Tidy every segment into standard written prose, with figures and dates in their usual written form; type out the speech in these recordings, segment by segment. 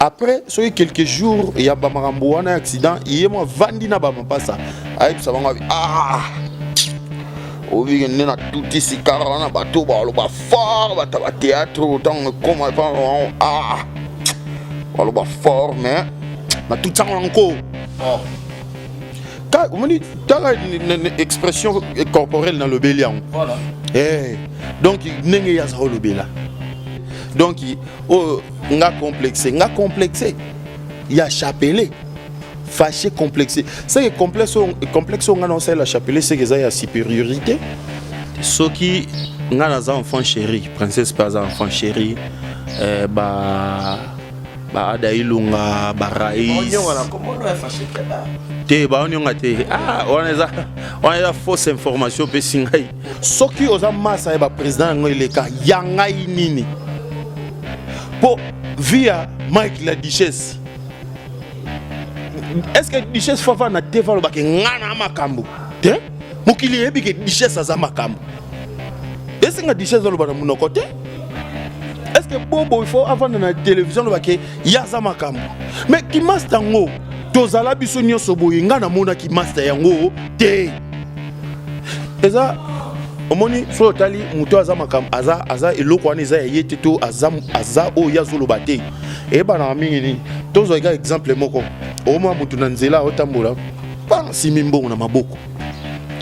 Après soki quelques jours ya ba makambo wana ya accident, ye mwa vandi na ba mapasa ayebisa bango abi ah obike nde natutisi kaka wana bato baloba fort bato ya bateatre ntango ekoma ah baloba fort mais natuti yango na nko oh. Omoni tala expression corporelle nalobeli yango voilà. Hey, eh, donc ndenge ye aza kolobela donc oyo nga complexe nga complexe ya chapelet fâché complexe c'est que complexe complexe oyo nga na osalela chapelet c'est que eza ya supériorité soki nga naza enfant chéri princesse mpe aza enfant chéri eh, ba ba ada ilunga ba rais te baonionga te ah, wana eza wana eza fausse information opesi ngai soki oza masa ya baprésident yango eleka ya ngai nini mpo via mike la duchesse est ce que duchesse fafa na tv alobaki nga na makambo te mokili eyebi ke duchesse aza makambo esenga duchesse aloba na monoko te est ce que bobo il faut avanda na télévision aloba ke ye aza makambo mais kimasta yango tozala biso nyonso boye nga namonaki masta yango te eza omoni soki otali moto aza makambo aza, aza eloko wana eza ya ye te to aza, aza oyo ye azoloba te eyebanaka mingi nini tozwa kaka exemple moko omona moto na nzela aotambola pa asimi mbongo na maboko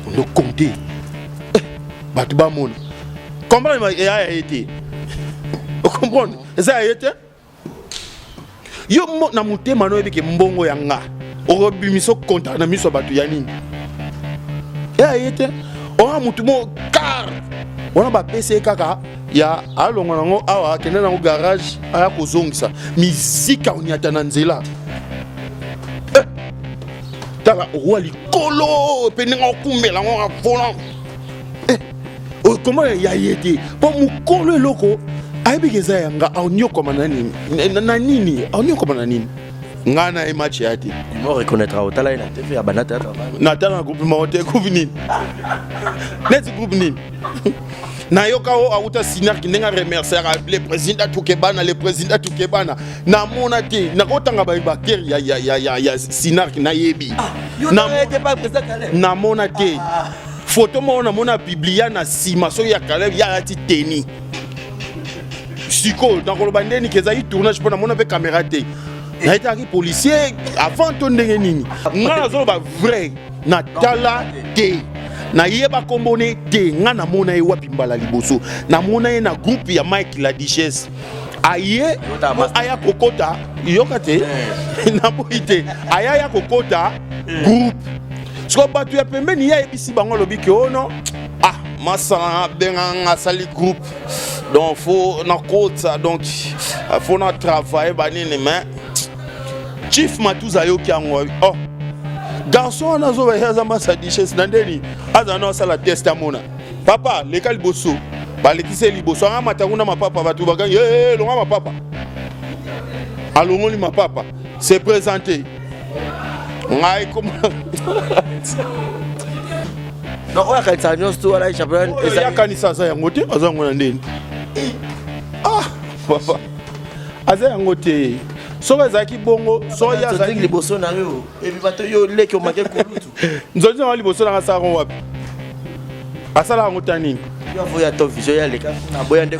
ondo compte eh, bato bamona comprendre eya ya ye te ocomprendre eza ya ye te yo na motema no oyebi ke mbongo ya nga okobimisa okonta na miso ya bato ya nini eya ye te oa motu mo car wana bapesi ye kaka ya alonga nango awa akende nango garage aya kozongisa mizika onyata na nzela eh, tala owa likolo mpe ndenge okumbela yango na volant eh, okoma ya ye te mpo mokolo eloko ayebiki eza ya nga aonyokoma na nini na nini aonyokoma na nini ngai na ye match ya te mo reconnaître otala ye na tv abanda théâtre natala na groupe moko te groupe nini neti groupe nini nayoka o awuta sinarki ndenge aremerciaka le président tukebana le président tukebana namona te nakotanga babacteri ya, ya, ya, ya, ya sinarki nayebi ah, namona te ah. foto moko namona publia na nsima soki ya kaleb ye alati teni sikoyo nakoloba ndeni ke ezalaki tournage mpo namona mpe kamera te nayetaki policier avant to ndenge nini ngai nazoloba vrai natala te nayeba nkombo ne te ngai namona ye wapi mbala liboso namona ye na groupe ya mike la duchesse aye aya kokota yoka te eh. naboyi te aya ya kokota eh. groupe sikoyo bato ya pembeni ye ayebisi bango alobi ke ono oh ah masala abenga nga asali groupe donc fo nakota donc fo na travaille banini mais chief matuza ayoki yango oh garçon wana azoba ye aza masa duchesse na ndeni azala na asala test amona papa leka liboso balekisi ye liboso anga mata kuna mapapa bato bakangi hey, eh, longa mapapa alongoli mapapa se présente ngai koma donc oyo akanisaka nyonso to wana champion akanisa aza yango te aza yango na ndeni ah papa aza yango te soki ezalaki bongo soki azalaki liboso na yo ebi bato yo leki omake kulutu nzonzi yango liboso nanga asalaka ngo wapi asalaka yango ta nini yo avoya to vision ya leka na boya nde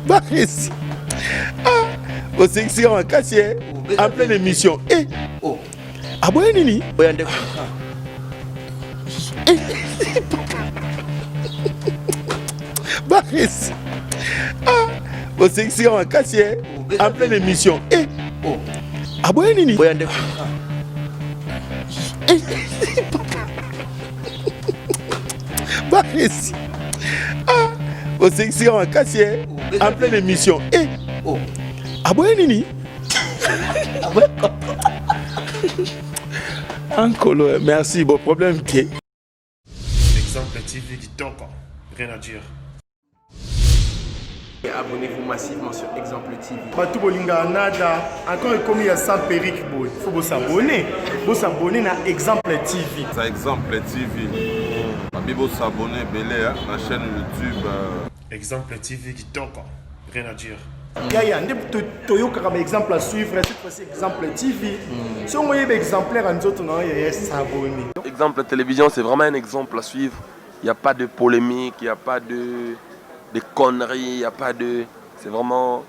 baresi ah, osekisika makasi eh? en pleine émission eh. oh. aboye nini oya nde baresi ah, osekisika makasi eh? en pleine émission eh. oh. aboye nini oya nde baresi ah, osekisika makasi eh? en pleine émission eh. oh. aboye nini Ankolo, merci. Bon problème te. Exemple TV kitoko, rien à dire. Abonnez-vous massivement sur Exemple TV. Bato bolingaka nada encore ekomi ya sans perruque boye faut bosabonner bosabonner na Exemple TV. Za Exemple TV. Babi bo s'abonner ebele na chaîne YouTube. Exemple TV kitoko, rien à dire. Yaya nde toyokaka ba exemple à suivre, cette fois-ci Exemple TV. Soki oyebi exemplaire ya nzoto na yo, yaya, s'abonner. Exemple télévision, c'est vraiment un exemple à suivre. Il n'y a pas de polémique, il n'y a pas de conneries, il n'y a pas de. C'est vraiment.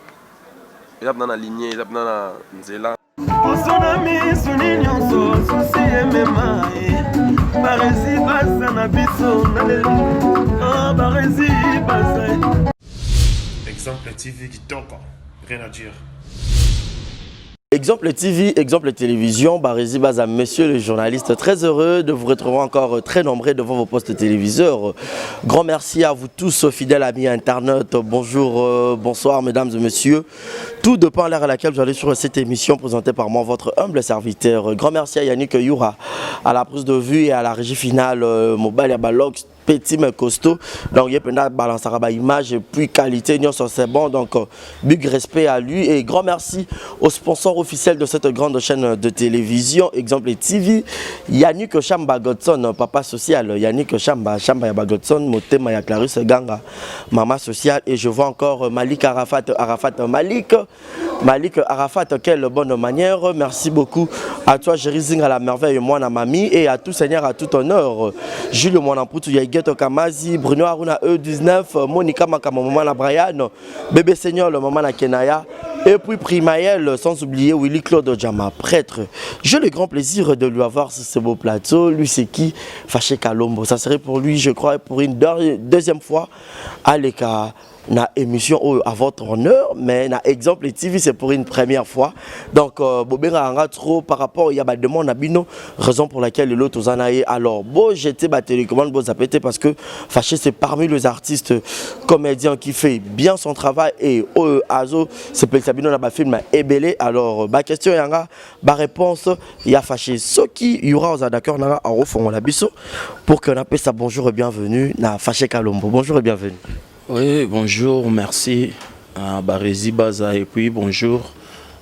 Eza na lignée, eza na nzela. Poso na miso ni nyonso susi emema ye baresi baza na biso na lelo baresi baza. Exemple TV kitoko, rien à dire. Exemple TV, exemple télévision, Barési Baza, monsieur le journaliste, très heureux de vous retrouver encore très nombreux devant vos postes téléviseurs. Grand merci à vous tous, fidèles amis internautes. Bonjour, bonsoir, mesdames et messieurs. Tout dépend l'heure à laquelle vous allez sur cette émission présentée par moi, votre humble serviteur. Grand merci à Yannick Yura, à la prise de vue et à la régie finale, Mobile Balox, petit mais costaud. Donc, il y a balance image et puis qualité, c'est bon. Donc, big respect à lui et grand merci au sponsor officiel de cette grande chaîne de télévision, Exemple TV, Yannick Chamba Godson, papa social, Yannick Chamba, Chamba Godson, Motema ya Clarisse Ganga, maman sociale. Et je vois encore Malik Arafat, Arafat Malik, Malik Arafat, quelle bonne manière. Merci beaucoup à toi, Jerry Zing, à la merveille, moi, na mamie, et à tout Seigneur, à tout honneur. Jules Mwanamputu, Yageto Kamazi, Bruno Aruna E19, Monica Makama, maman na Brian, Bébé Seigneur, le maman na Kenaya, et puis Primaël, sans oublier Willy Claude Djama, prêtre. J'ai le grand plaisir de lui avoir sur ce beau plateau. Lui, c'est qui? Faché Kalombo. Ça serait pour lui, je crois, pour une deuxième fois, à l'écart na émission à votre honneur, mais na Exemple TV, c'est pour une première fois. Donc bobenga nga trop par rapport il y a ba demande na bino, raison pour laquelle l'autre ozanaye. Alors bo jeter ba télécommande, bo zapete, parce que Faché, c'est parmi les artistes comédiens qui fait bien son travail et azo c'est peut bino na ba film ebele. Alors ba question yanga, ba réponse ya Faché, ce qui y aura aux d'accord na en refond la biso pour que on appelle ça. Bonjour et bienvenue na Faché Kalombo. Bonjour et bienvenue. Oui, bonjour, merci à Barési Baza et puis bonjour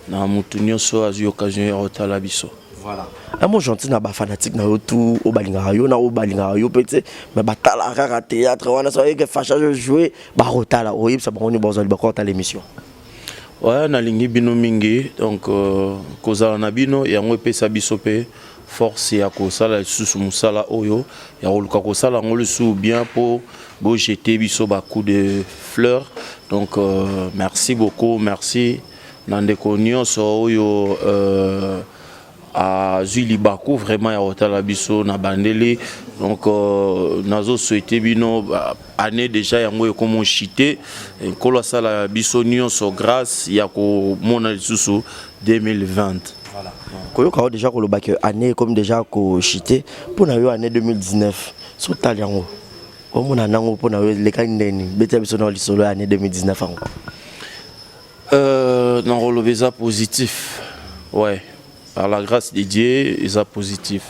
na mutu nyonso azwi occasion ya kotala biso. Voilà. Un mot gentil na ba fanatique na yo tout o balingaka yo na o balingaka yo pe te, mais batala kaka théâtre wana, so que Faché jouer ba rotala oyebisa bango ni bozali ba kota l'émission. Ouais, nalingi bino mingi, donc kozala na bino yango epesa biso mpe force ya kosala lisusu mosala oyo ya koluka kosala yango lisusu bien mpo bojeter biso bacoup de fleurs. Donc merci beaucoup, merci na ndeko nyonso oyo azwi libaku vraiment ya kotala biso na bandeli. Donc nazosouhaite bino année déjà yango ekoma ochite, Nkolo asala biso nyonso grâce ya komona lisusu 2020. Voilà. Koyoka oyo déjà koloba ke année comme déjà kochite, mpo na yo année 2019 so otali yango, omona nango mpo na yo elekani ndeni? Betela biso na lisolo ya année 2019 yango. Nakoloba eza positif, ouais, par la grâce de Dieu eza positif.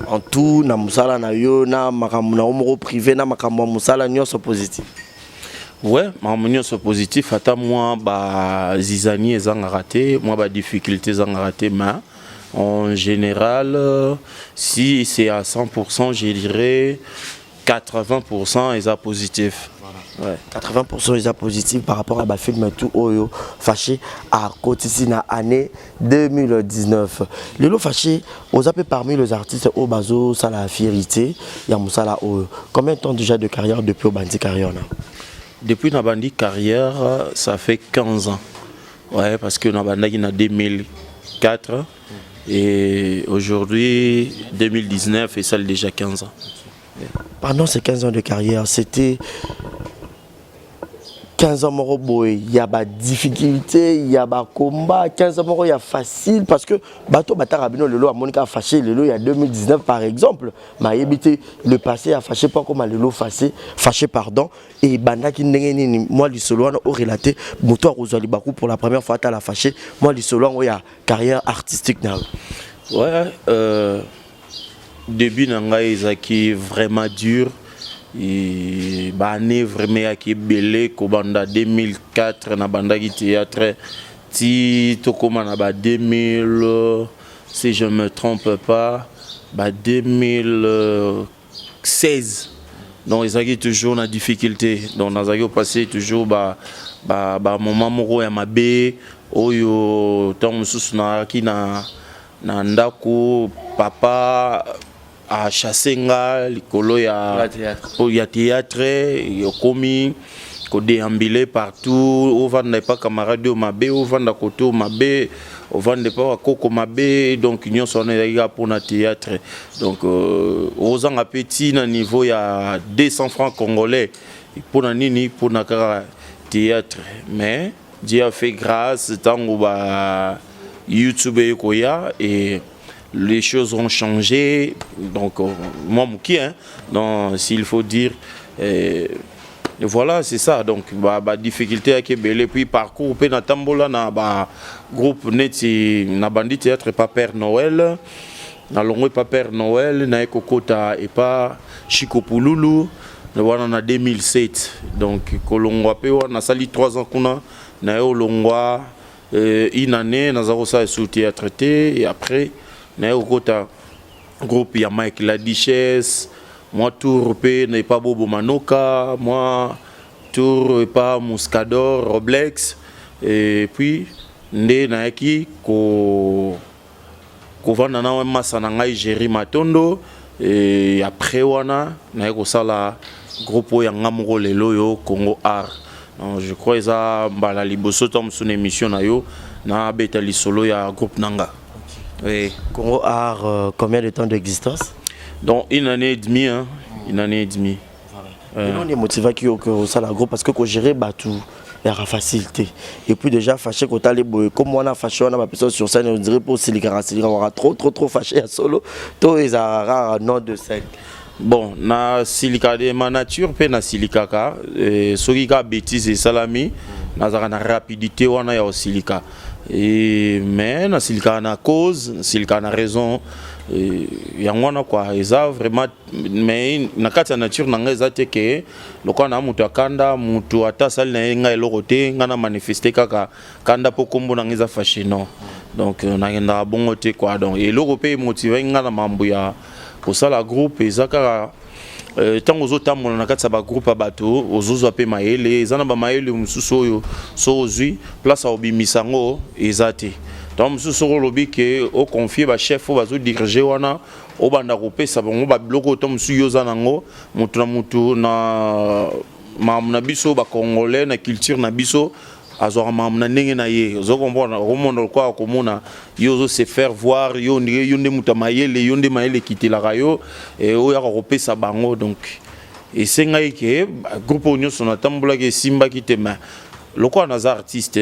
En tout, na mosala na yo, na makambo na yo moko privé, na makambo ya mosala nyonso, positif? Ouais, makambo nyonso positif, ata mwa bazizani ezangaka te, mwa badifficulté ezangaka te, mais en général, si c'est à 100%, je dirais 80% eza positif. Ouais. 80% eza positif par rapport à bafilm tout oyo Faché akotisi na année 2019. Lelo Faché oza mpe parmi les artistes oyo bazosala fierté ya mosala oyo. Combien de temps déjà de carrière depuis obandi carrière na? Depuis nabandi carrière, ça fait 15 ans. Ouais, parce que nabandaki na 2004 et aujourd'hui 2019 et ça déjà 15 ans. Pendant ces 15 ans de carrière, c'était 15 ans moko boye il y a ba difficulté, il y a ba combat, 15 ans moko ya facile? Parce que bato bataka bino lelo, amonika Fâché lelo ya 2019 par exemple, mayebi te le passé ya Fâché pas comme lelo Fâché, Fâché pardon, et bandaki ndenge nini? Moi lisolo wana orelaté moto akozwa libaku pour la première fois atala Fâché, moi lisolo yango ya carrière artistique na yo. Ouais, début na ngai ezalaki vraiment dur. Baannée vraiment eyaki ebele, kobanda 2004 nabandaki théâtre ti tokóma na ba 2000, si je me trompe pas, ba 2014. 2016. Donc ezalaki toujours na difficulté, donc nazalaki kopasser toujours ba ba ba moment moko ya mabe oyo ntango mosusu nazalaki na ndako, papa achasse nga likolo ya ya théâtre. Okomi kodéambuler partout, ovanda epa camarade oyo mabe, ovanda kote oyo mabe, ovanda epa bakoko mabe. Donc nyonso wana ezalaki kaka mpona théâtre. Donc ozanga mpe ntina niveau ya 200 francs congolais. Mpona nini? Mpona kaka théâtre. Mais Dieu a fait grâce, ntango ba YouTube ekoya et les choses ont changé. Donc moi moke, hein, donc s'il faut dire, voilà, c'est ça. Donc ba difficulté yaki ebele. Puis parcours mpe natambola na ba groupe neti na bandi théâtre epa Père Noël, nalongwe epa Père Noël, naye kokota epa Chiko Pululu wana na 2007. Donc kolongwa mpe wana, nasali 3 ans kuna, naye olongwa une année, naza kosala sous théâtre te. Et après naye kokota groupe ya Mike La Duchesse, mwa tour mpe na epa Bobo Manoka, mwa tour epa Muscador Roblex. Et puis nde nayaki ko kovanda na masa na ngai Géri Matondo. Et après wana naye kosala groupe oyo ya nga moko lelo oyo, Congo Art. Donc je crois eza mbala liboso to mosusu na émission na yo nabeta lisolo ya groupe na nga, oui. Congo Art, combien de temps d'existence? Donc une année et demie, hein, une année et demie. Voilà. On est motivé qui au sala groupe parce que ko gérer bato ya facilité. Et puis déjà fâché kotali boye comme wana fâché wana ba personne sur scène, on dirait pour silika silika waka trop trop trop fâché ya solo to ezalaka nom de scène? Bon, na silika de ma nature mpe nasilikaka soki kaka bêtise esalami, nazalaka na rapidité wana ya kosilika. Mais nasilikaka na cause, nasilikaka na raison. Yango wana quoi, eza vraiment. Mais na kati ya nature na ngai eza te ke lokola na moto akanda, moto ata asali na ye ngai eloko te, ngai na manifeste kaka kanda mpo nkombo na ngai eza fâché. Non, donc nakendaka bongo te quoi. Donc eloko mpe emotive ngai na mambo ya kosala groupe eza kaka ntango ozotambola na kati ya bagroupe ya bato, ozozwa mpe mayele. Eza na bamayele mosusu oyo so ozwi place ya kobimisa yango eza te. Ntango mosusu soki olobi ke oconfie bachef oyo bazodirige wana, obanda kopesa bango babiloko oyo to mosusu yo oza nango, motu na motu na makambo na biso bacongolais, na culture na biso, azwaka makambo na ndenge na ye. Ozo comprendre, okomona lokola komona yo ozo se faire voir, yo ndenge yo nde moto ya mayele, yo nde mayele ekitelaka yo, oyo yaka kopesa bango. Donc esengaki ke groupe oyo nyonso natambolaki esimbaki te. Mais lokola naza artiste,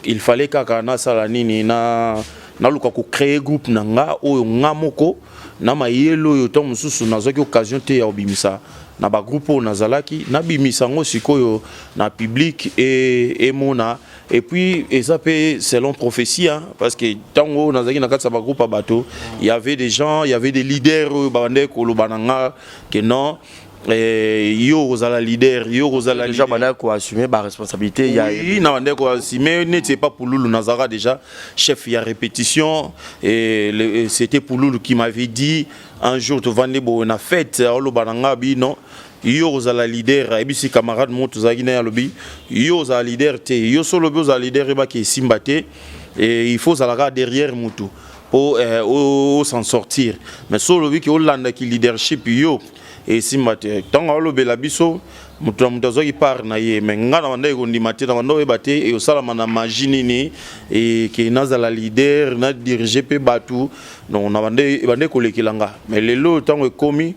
il fallait kaka nasala nini? Na naluka kocréer groupe na nga oyo nga moko na mayele oyo ntango mosusu nazwaki occasion te ya kobimisa na bagroupe oyo nazalaki, nabimisa yango sikoyo na public emona. Et puis eza mpe selon prophétie, hein, parce que ntango oyo nazalaki na kati ya bagroupe ya bato, il y avait des gens, il y avait des leaders oyo babandaki koloba na nga ke non, yo kozala leader, yo kozala Déjà bandaki koassumer baresponsabilité ya Oui, na bandaki koassumer. Neti epa Pululu, nazalaka déjà chef ya répétition. Et c'était Pululu qui m'avait dit un jour, tovandi boye na fête, oloba na nga bi non, yo kozala leader. Ayebisi camarade moko tozalaki na ye, alobi yo ozala leader te, yo so olobi ozala leader, ebaki esimba te. Et il faut ozalaka derrière mutu po s'en sortir. Mais so olobi ke olandaki leadership, yo esimba te. Ntango alobela biso, moto na moto azwaki part na ye, mais nga na bandaki kondima te, na banda oyeba te eosalama na magie nini ke nazala leader, na dirige mpe bato. Donc na ebandaki kolekela nga. Mais lelo ntango ekomi,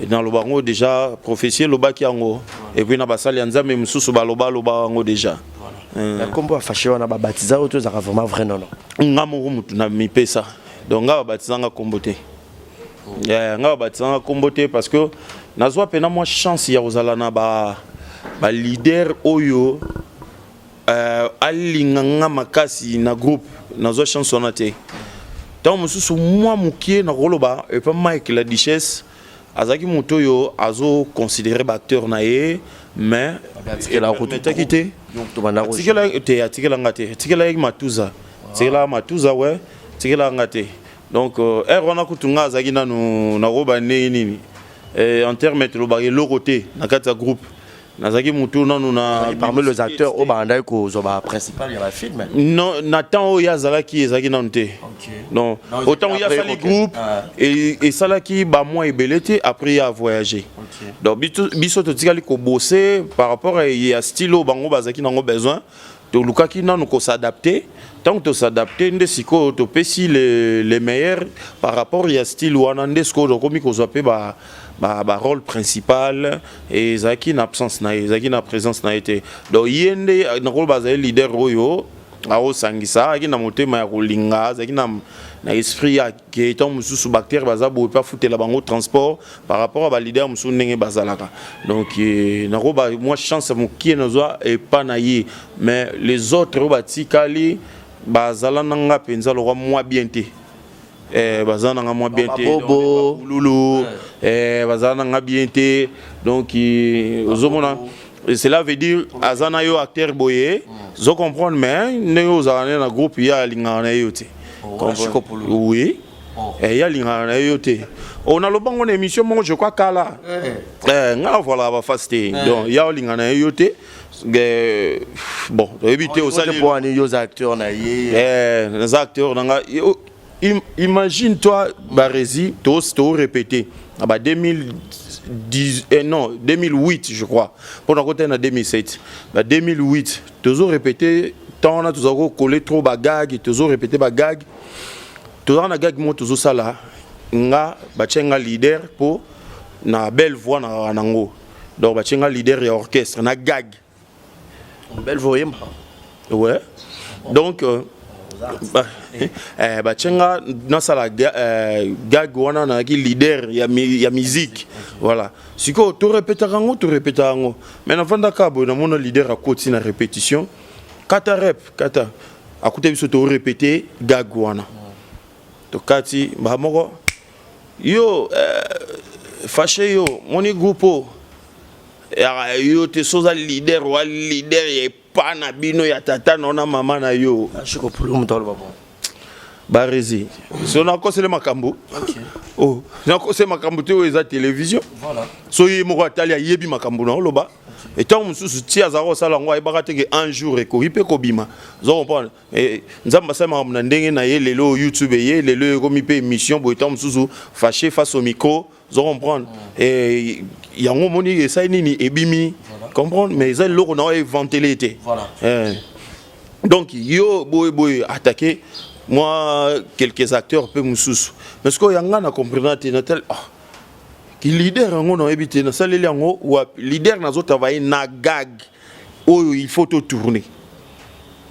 naloba yango déjà, prophétie elobaki yango, et puis na basali ya Nzambe mosusu balobaloba yango déjà. Nkombo ya fâché wana, babatiza oyo to ezalaka vraiment vrai nono? Nga moko motu na mipesa. Donc nga babatizanga nkombo te, nga babatizanga nkombo te, parce que nazwa mpena mwa chance ya kozala na baleader oyo alinga nga makasi na groupe. Nazwa chance wana te. Ntango mosusu mwa mokie nakoloba epa Mike La Duchesse, azalaki moto oyo azoconsidere baacteur na ye, mais etaki te te, atikelanga te, atikelaki Matuza, atikelaka Matuza we, atikelaka nga te. Donc heure wana kutu nga azalaki nanu nakoba ndenge nini. Eh, en terme tolobaka eloko te na kati ya groupe. Nazalaki mutu nanu na parmi les acteurs oyo bandaki kozwa ba principal ya ba film. Non, na temps oyo azalaki, ezalaki nanu te. Donc autant oyo asali groupe esalaki ba mois ebele te, après ye a voyager. Donc biso totikali kobose par rapport ya style oyo bango bazalaki nango besoin. Tolukaki nanu kos'adapter. Ntango tos'adapter nde sikoyo topesi le meilleur par rapport ya style wana. Nde sikoyo tokomi kozwa mpe ba rôle principal. Ezalaki na absence na ye, ezalaki na présence na ye te. Donc ye nde nakoloba azali leader oyo aosangisa, azalaki na motema ya kolinga, azalaki na esprit ya ke ntango mosusu ba acteur baza boye mpe afutela bango transport par rapport à ba leader mosusu ndenge bazalaka. Donc nakoba mwa chance mokie nazwa epa na ye, mais les autres oyo batikali bazala na nga mpenza lokwa mwa bien te. Baza na nga mwa bien te, lulu bazala na nga bien te. Donc ozomona, cela veut dire aza na yo acteur boye, zo comprendre, mais ndenge ozala ne na groupe, ye alingaka na ye yo te. Oui, ye alingaka na ye yo te. Naloba ngo na émission moko, je crois kala. Nga voilà bafase te. Donc ye alingaka na ye yo te. Bon, toyebi te osali yo oza acteur na ye. Naza acteur na nga. Imagine toi, Barezi, to répété ba 2010, non, 2008 je crois, mpona kota na 2007, ba 2008, tozo répété. Ntango wana tozala kokole trop ba gag, tozo répété ba gag. Tozalaka na gag moko tozosala, nga batie nga leader mpo na belle voix na nango. Donc batie nga leader ya orchestre na gag. Belle voix, oyemba? Ouais, donc batie nga nasala gag wana, nazalaki leader ya musique. Voilà, sikoyo torepetaka yango, torepetaka yango, mais navandaka boye, namona leader akoti na répétition, kata rep kata, akuta biso torépété gag wana. Tokati mbala moko: "Yo Fâché, yo moni groupe oyo yo te, so oza leader wa leader ya epa na bino, ya tata na na mama na yo." Barezi, so nakosele makambo, oh, nakosele makambo te. Oyo eza télévision. So ye moko atali, ayebi makambo na oloba. Etango mosusu ti azalaka kosala yango, ayebaka te ke un jour ekoki mpe kobima. Oza comprendre, Nzambe asali makambo na ndenge na ye. Lelo YouTube eye, lelo ekomi mpe émission boye. Ntango mosusu Fâché face au micro, oza comprendre, yango omoni esali nini, ebimi, comprendre, mais eza eloko na oyo éventele te. Donc yo boye boye attaqué moi quelques acteurs mpe mosusu, mais sikoyo yanga na comprendre te. Natal, ah, ki leader yango nayebi te nasaleli yango wapi. Leader nazotravaille na gag oyo il faut totourner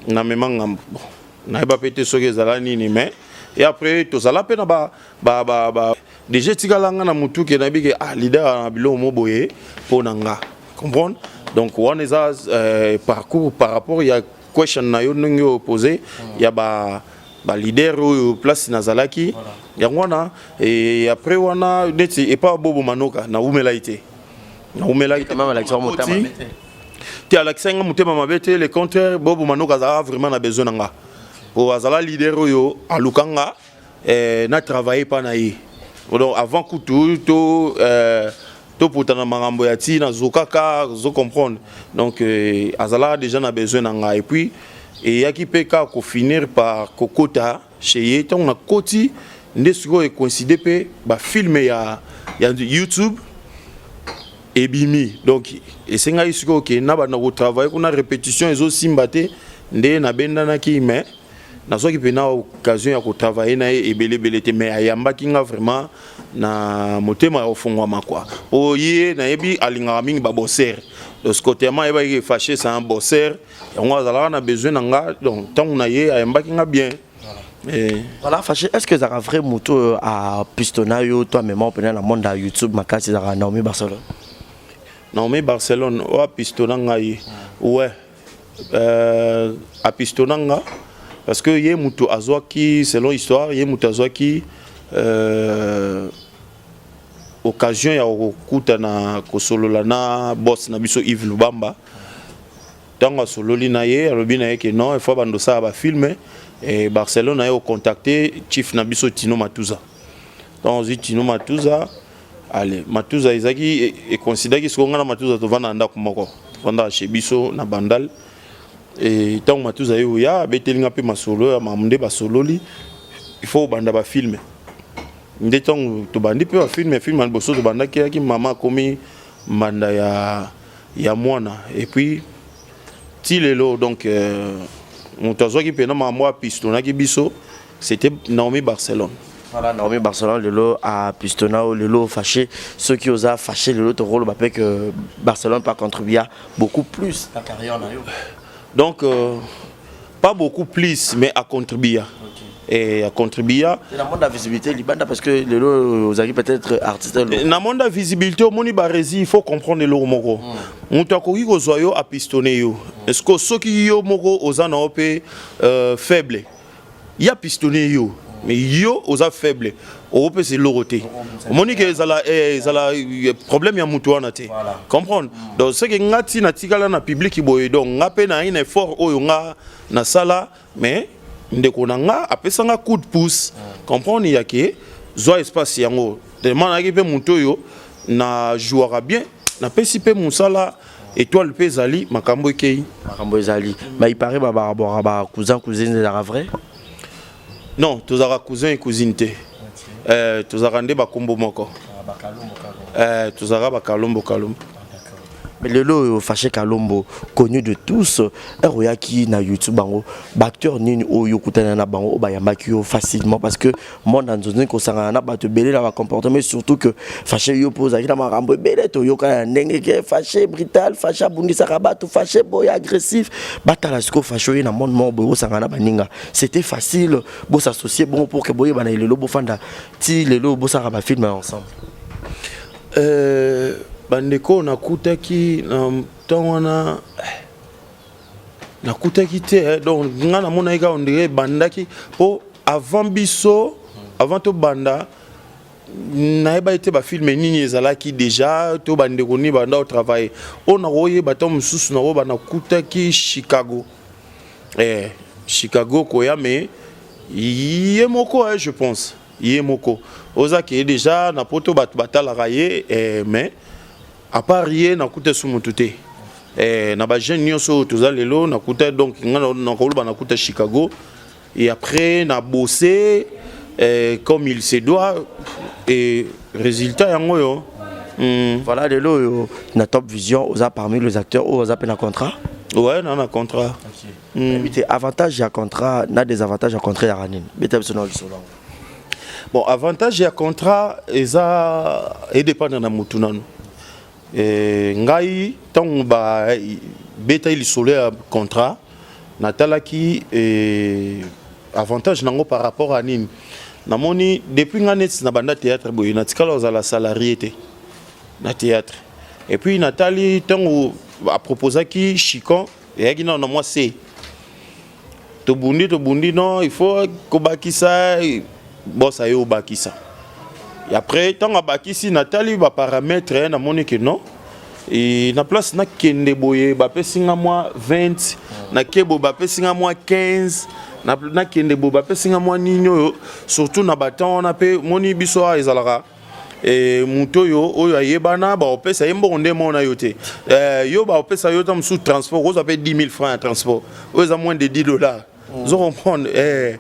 na mema ngambo. Bon, nayeba mpe te soki ezala nini, mais et après tozala mpe na ba déjà etikala nga na motu ke nayebi ke ah, leader na biloko mo boye mpo na nga, comprendre. Donc wana eza parcours par rapport ya question na yo ndenge opose ya ba leader oyo place nazalaki. Yango wana. Et après wana neti epa Bobo Manoka, nawumelaki te, nawumelaki te te. Alakisaki nga motema mabe te, le contraire. Bobo Manoka azalaka vraiment na besoin na nga po azala leader oyo aluka nga na travaille mpa na ye. Donc avant kutu to toputana makambo ya ntina zokaka, zo comprendre. Donc azalaka déjà na besoin na ngai. Et puis eyaki mpe kaka kofinir par kokota chez ye. Ntango nakoti nde sikoyo ekoincide mpe ba film ya YouTube ebimi. Donc esengaki sikoyo ke na banda kotravaille kuna, répétition ezosimba te, nde nabendanaki. Mais nazwaki mpena occasion ya kotravaille na ye ebelebele te, mais ayambaki nga vraiment na motema ya kofungwama kua. Po ye nayebi alingaka mingi ba bosser. Donc côté ayebaki Fâché c'est un bosser, yango azalaka na besoin na nga. Donc ntango na ye, ayambaki nga bien. Et voilà, Fâché, est-ce que ezalaka vrai moto a pistonna yo toi même mpena na monde ya YouTube makasi, ezalaka Naomi Barcelone? Naomi Barcelone oyo apistonna ngai, ouais, apistonna nga parce que ye moto azwaki, selon histoire, ye moto azwaki occasion ya kokutana, kosolola na boss na biso Yves Lubamba. Ntango asololi na ye, alobi na ye ke non, il faut bando osala ba film e Barcelone. Aye ocontacte chief na biso Tino Matuza. Ntango ozwi Tino Matuza, Ale Matuza ezalaki econsidaki sikoyo ngai na Matuza tovanda na ndako moko, tovandaka chez biso na Bandal. E ntango Matuza ye oya abeteli nga mpe masolo ya makambo nde basololi, il faut obanda bafilme. Nde ntango tobandi mpe bafilme, filme ya liboso tobandaki eyaki mama akomi mbanda ya mwana. Et puis ti lelo, donc moto azwaki mpena makambo apistonaki biso, c'était Naomi Barcelone. Voilà, Naomi Barcelone lelo a pistona lelo fâché. Ceux qui osent fâché lelo tokoloba mpe que Barcelone pas contribué beaucoup plus na carrière na yo. Donc pas beaucoup plus, mais a contribué. Et a contribué. Na monde ya visibilité libanda, parce que lelo ozalaki peut-être artiste. Na monde ya visibilité, omoni Baresi, il faut comprendre eloko moko. Moto akoki kozwa yo, apistonne yo. Est ce que soki yo moko oza na yo mpe faible, ya pistonne yo, mais yo oza faible, okopesa eloko te. Omoni ke ezala problème ya motu wana te, comprendre. Donc ce que nga ti natikala na public boye, donc nga mpe na na effort oyo nga nasala, mais ndeko na nga apesanga coup de pouce, comprendre, ya ke zwa espace yango. Tellement nayaki mpe motu oyo na jouaka bien, napesi mpe mosala étoile mpe ezali makambo ekei. Makambo ezali, mais il paraît babara ba cousin cousine, ezalaka vrai? Non, tozalaka cousin et cousine te. Tozalaka nde bakombo moko. Tozalaka bakalombo kalombo. Mais lelo oyo Fâché Kalombo, connu de tous, ere oyaki na YouTube, bango baacteur nini oyo okutana na bango oyo bayambaki yo facilement? Parce que monde ya nzonzi, kosangana na bato ebele na bacomportement, surtout que Fâché, yo mpo ozalaki na makambo ebele, toyoka ya ndenge ke Fâché brutal, Fâché abundisaka bato, Fâché boye agressif. Batala sikoyo Fâché oye na monde moko boye, osangana na baninga, c'était facile bosassocie bongo pour ke boyebana, lelo bofanda ti lelo bosalaka bafilme ensemble? Bandeko nakutaki na ntango wana, nakutaki te. Donc nga namonaki kaka ondire ebandaki mpo avant biso, avant tobanda, nayebaki te bafilme nini ezalaki déjà to bandeko nini banda otravaille. Oyo nakoyeba, ntango mosusu nakoyeba, nakutaki Chicago, Chicago koya, mais ye moko, je pense ye moko ozaki ye déjà na poto, bato batalaka ye, mais à part ye nakuta su motu te. Na bajeune nyonso oyo toza lelo nakuta, donc nga nakoloba nakuta Chicago et après na bossé comme il se doit et résultat yango oyo. Voilà, lelo oyo na Top Vision oza parmi les acteurs oyo oza mpe na contrat. Ouais, na contrat. Te, avantage ya contrat na désavantage ya contrat yaka nini? Beta biso na lisolo yango. Bon, avantage ya contrat eza edépendre na motu nanu. Ngai ntango babetaki lisolo ya contrat, natalaki avantage nango par rapport à nini. Namoni depuis nga neti na banda théâtre boye, natikala kozala salarié te na théâtre. Et puis natali ntango aproposaki chicon, eyaki nano na mwa se tobundi tobundi, non, il faut kobakisa bosa ye obakisa. Et après ntango abakisi, natali baparamètre, namoni ke non, e na place nakende boye bapesi nga mwa 20, nake boye bapesi nga mwa 15, nakende boye bapesi nga mwa nini oyo. Surtout na batemps wana mpe moni biso awa ezalaka moto oyo ayebana, baopesa ye mbongo nde mona yo te. Yo baopesa yo ta mosusu transport, kozwa mpe 10 000 francs ya transport oyo eza moins de 10 $. Ozo comprendre?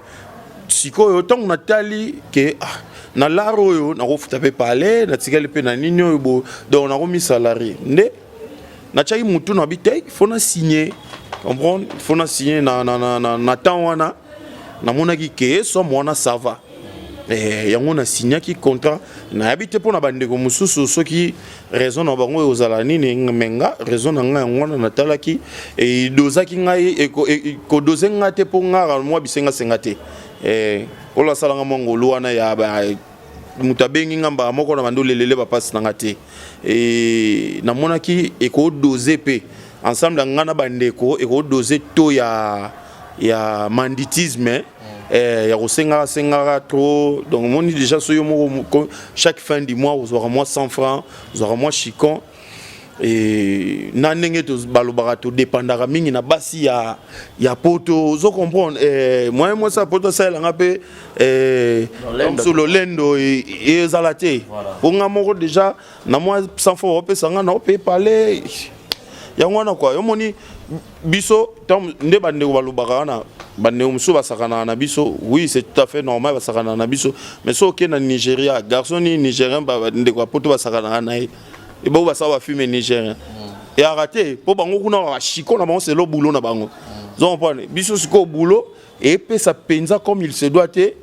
Sikoyo ntango natali ke ah, na lar oyo nakofuta mpe pale, natikali mpe na nini oyo bo, donc nakomi salarié nde natiaki mutu na bi te, faut na signer, comprendre, faut na signer na temps wana namonaki ke somme wana ça va. Yango nasignaki contrat. Nayebi te mpo na bandeko mosusu soki raison na bango ekozala nini, me nga raison na ngai yango wana. Natalaki edozaki ngai, kodose ngai te, mpo nga mwa bisengasenga te. Oyo asalanga mwa ngolu wana ya moto abengi nga mbala moko na bandi olelele bapasi na nga te. Namonaki ekodose mpe ensemble ya nga na bandeko, ekodose to ya banditisme, ya kosengaka sengaka trop. Donc omoni déjà so yo moko chaque fin du mois ozwaka mwa 100 francs, ozwaka mwa chicon. E, na ndenge balobaka todepandaka mingi na basi ya, ya poto ozo comprendre eh, moyen mwasi ya poto asalelanga mpe eh, so lolendo ezala te po nga moko déjà na mwa 100 fois opesa nga na ope pale yango wana kua yomoni biso nde bandeko balobaka wana bandeko mosusu basakanaka na biso oui c'est tout à fait normal basakanaka na biso mais soki okei na nigeria garçon nini nigérien bandeko ya poto basakanaka na ye ebongo basala bafilme nigérien eyaka te mpo bango kuna bashiko na bango selo boulot na bango ozo comprendre biso sikoyo boulot epesa mpenza comme il se doit te.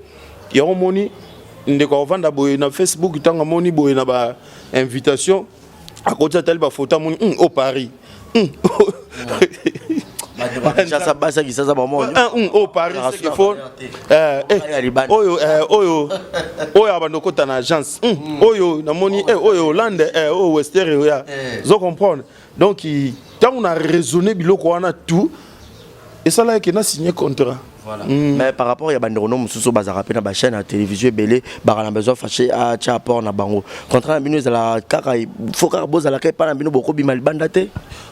Yango moni ndeko akovanda boye na Facebook, ntango amoni boye na ba invitation akoti, atali bafoto, amoni au Paris, Kinshasa, basi ya Kinshasa bamoni. Au Paris, ce qu'il faut oyo oyo oyo abanda okota na agence oyo namoni oyo Hollande, oyo Wester oya zo comprendre. Donc ntango na raisonner biloko wana tout esalaki na signer contrat. Voilà. Mais par rapport ya bandeko no mosusu bazalaka mpe na bachaîne ya télévision ebele, baka na besoin Fache atya apport na bango, contrat na bino ezalaka kaka fo kaka bozalaka epai na bino, bokobima libanda te?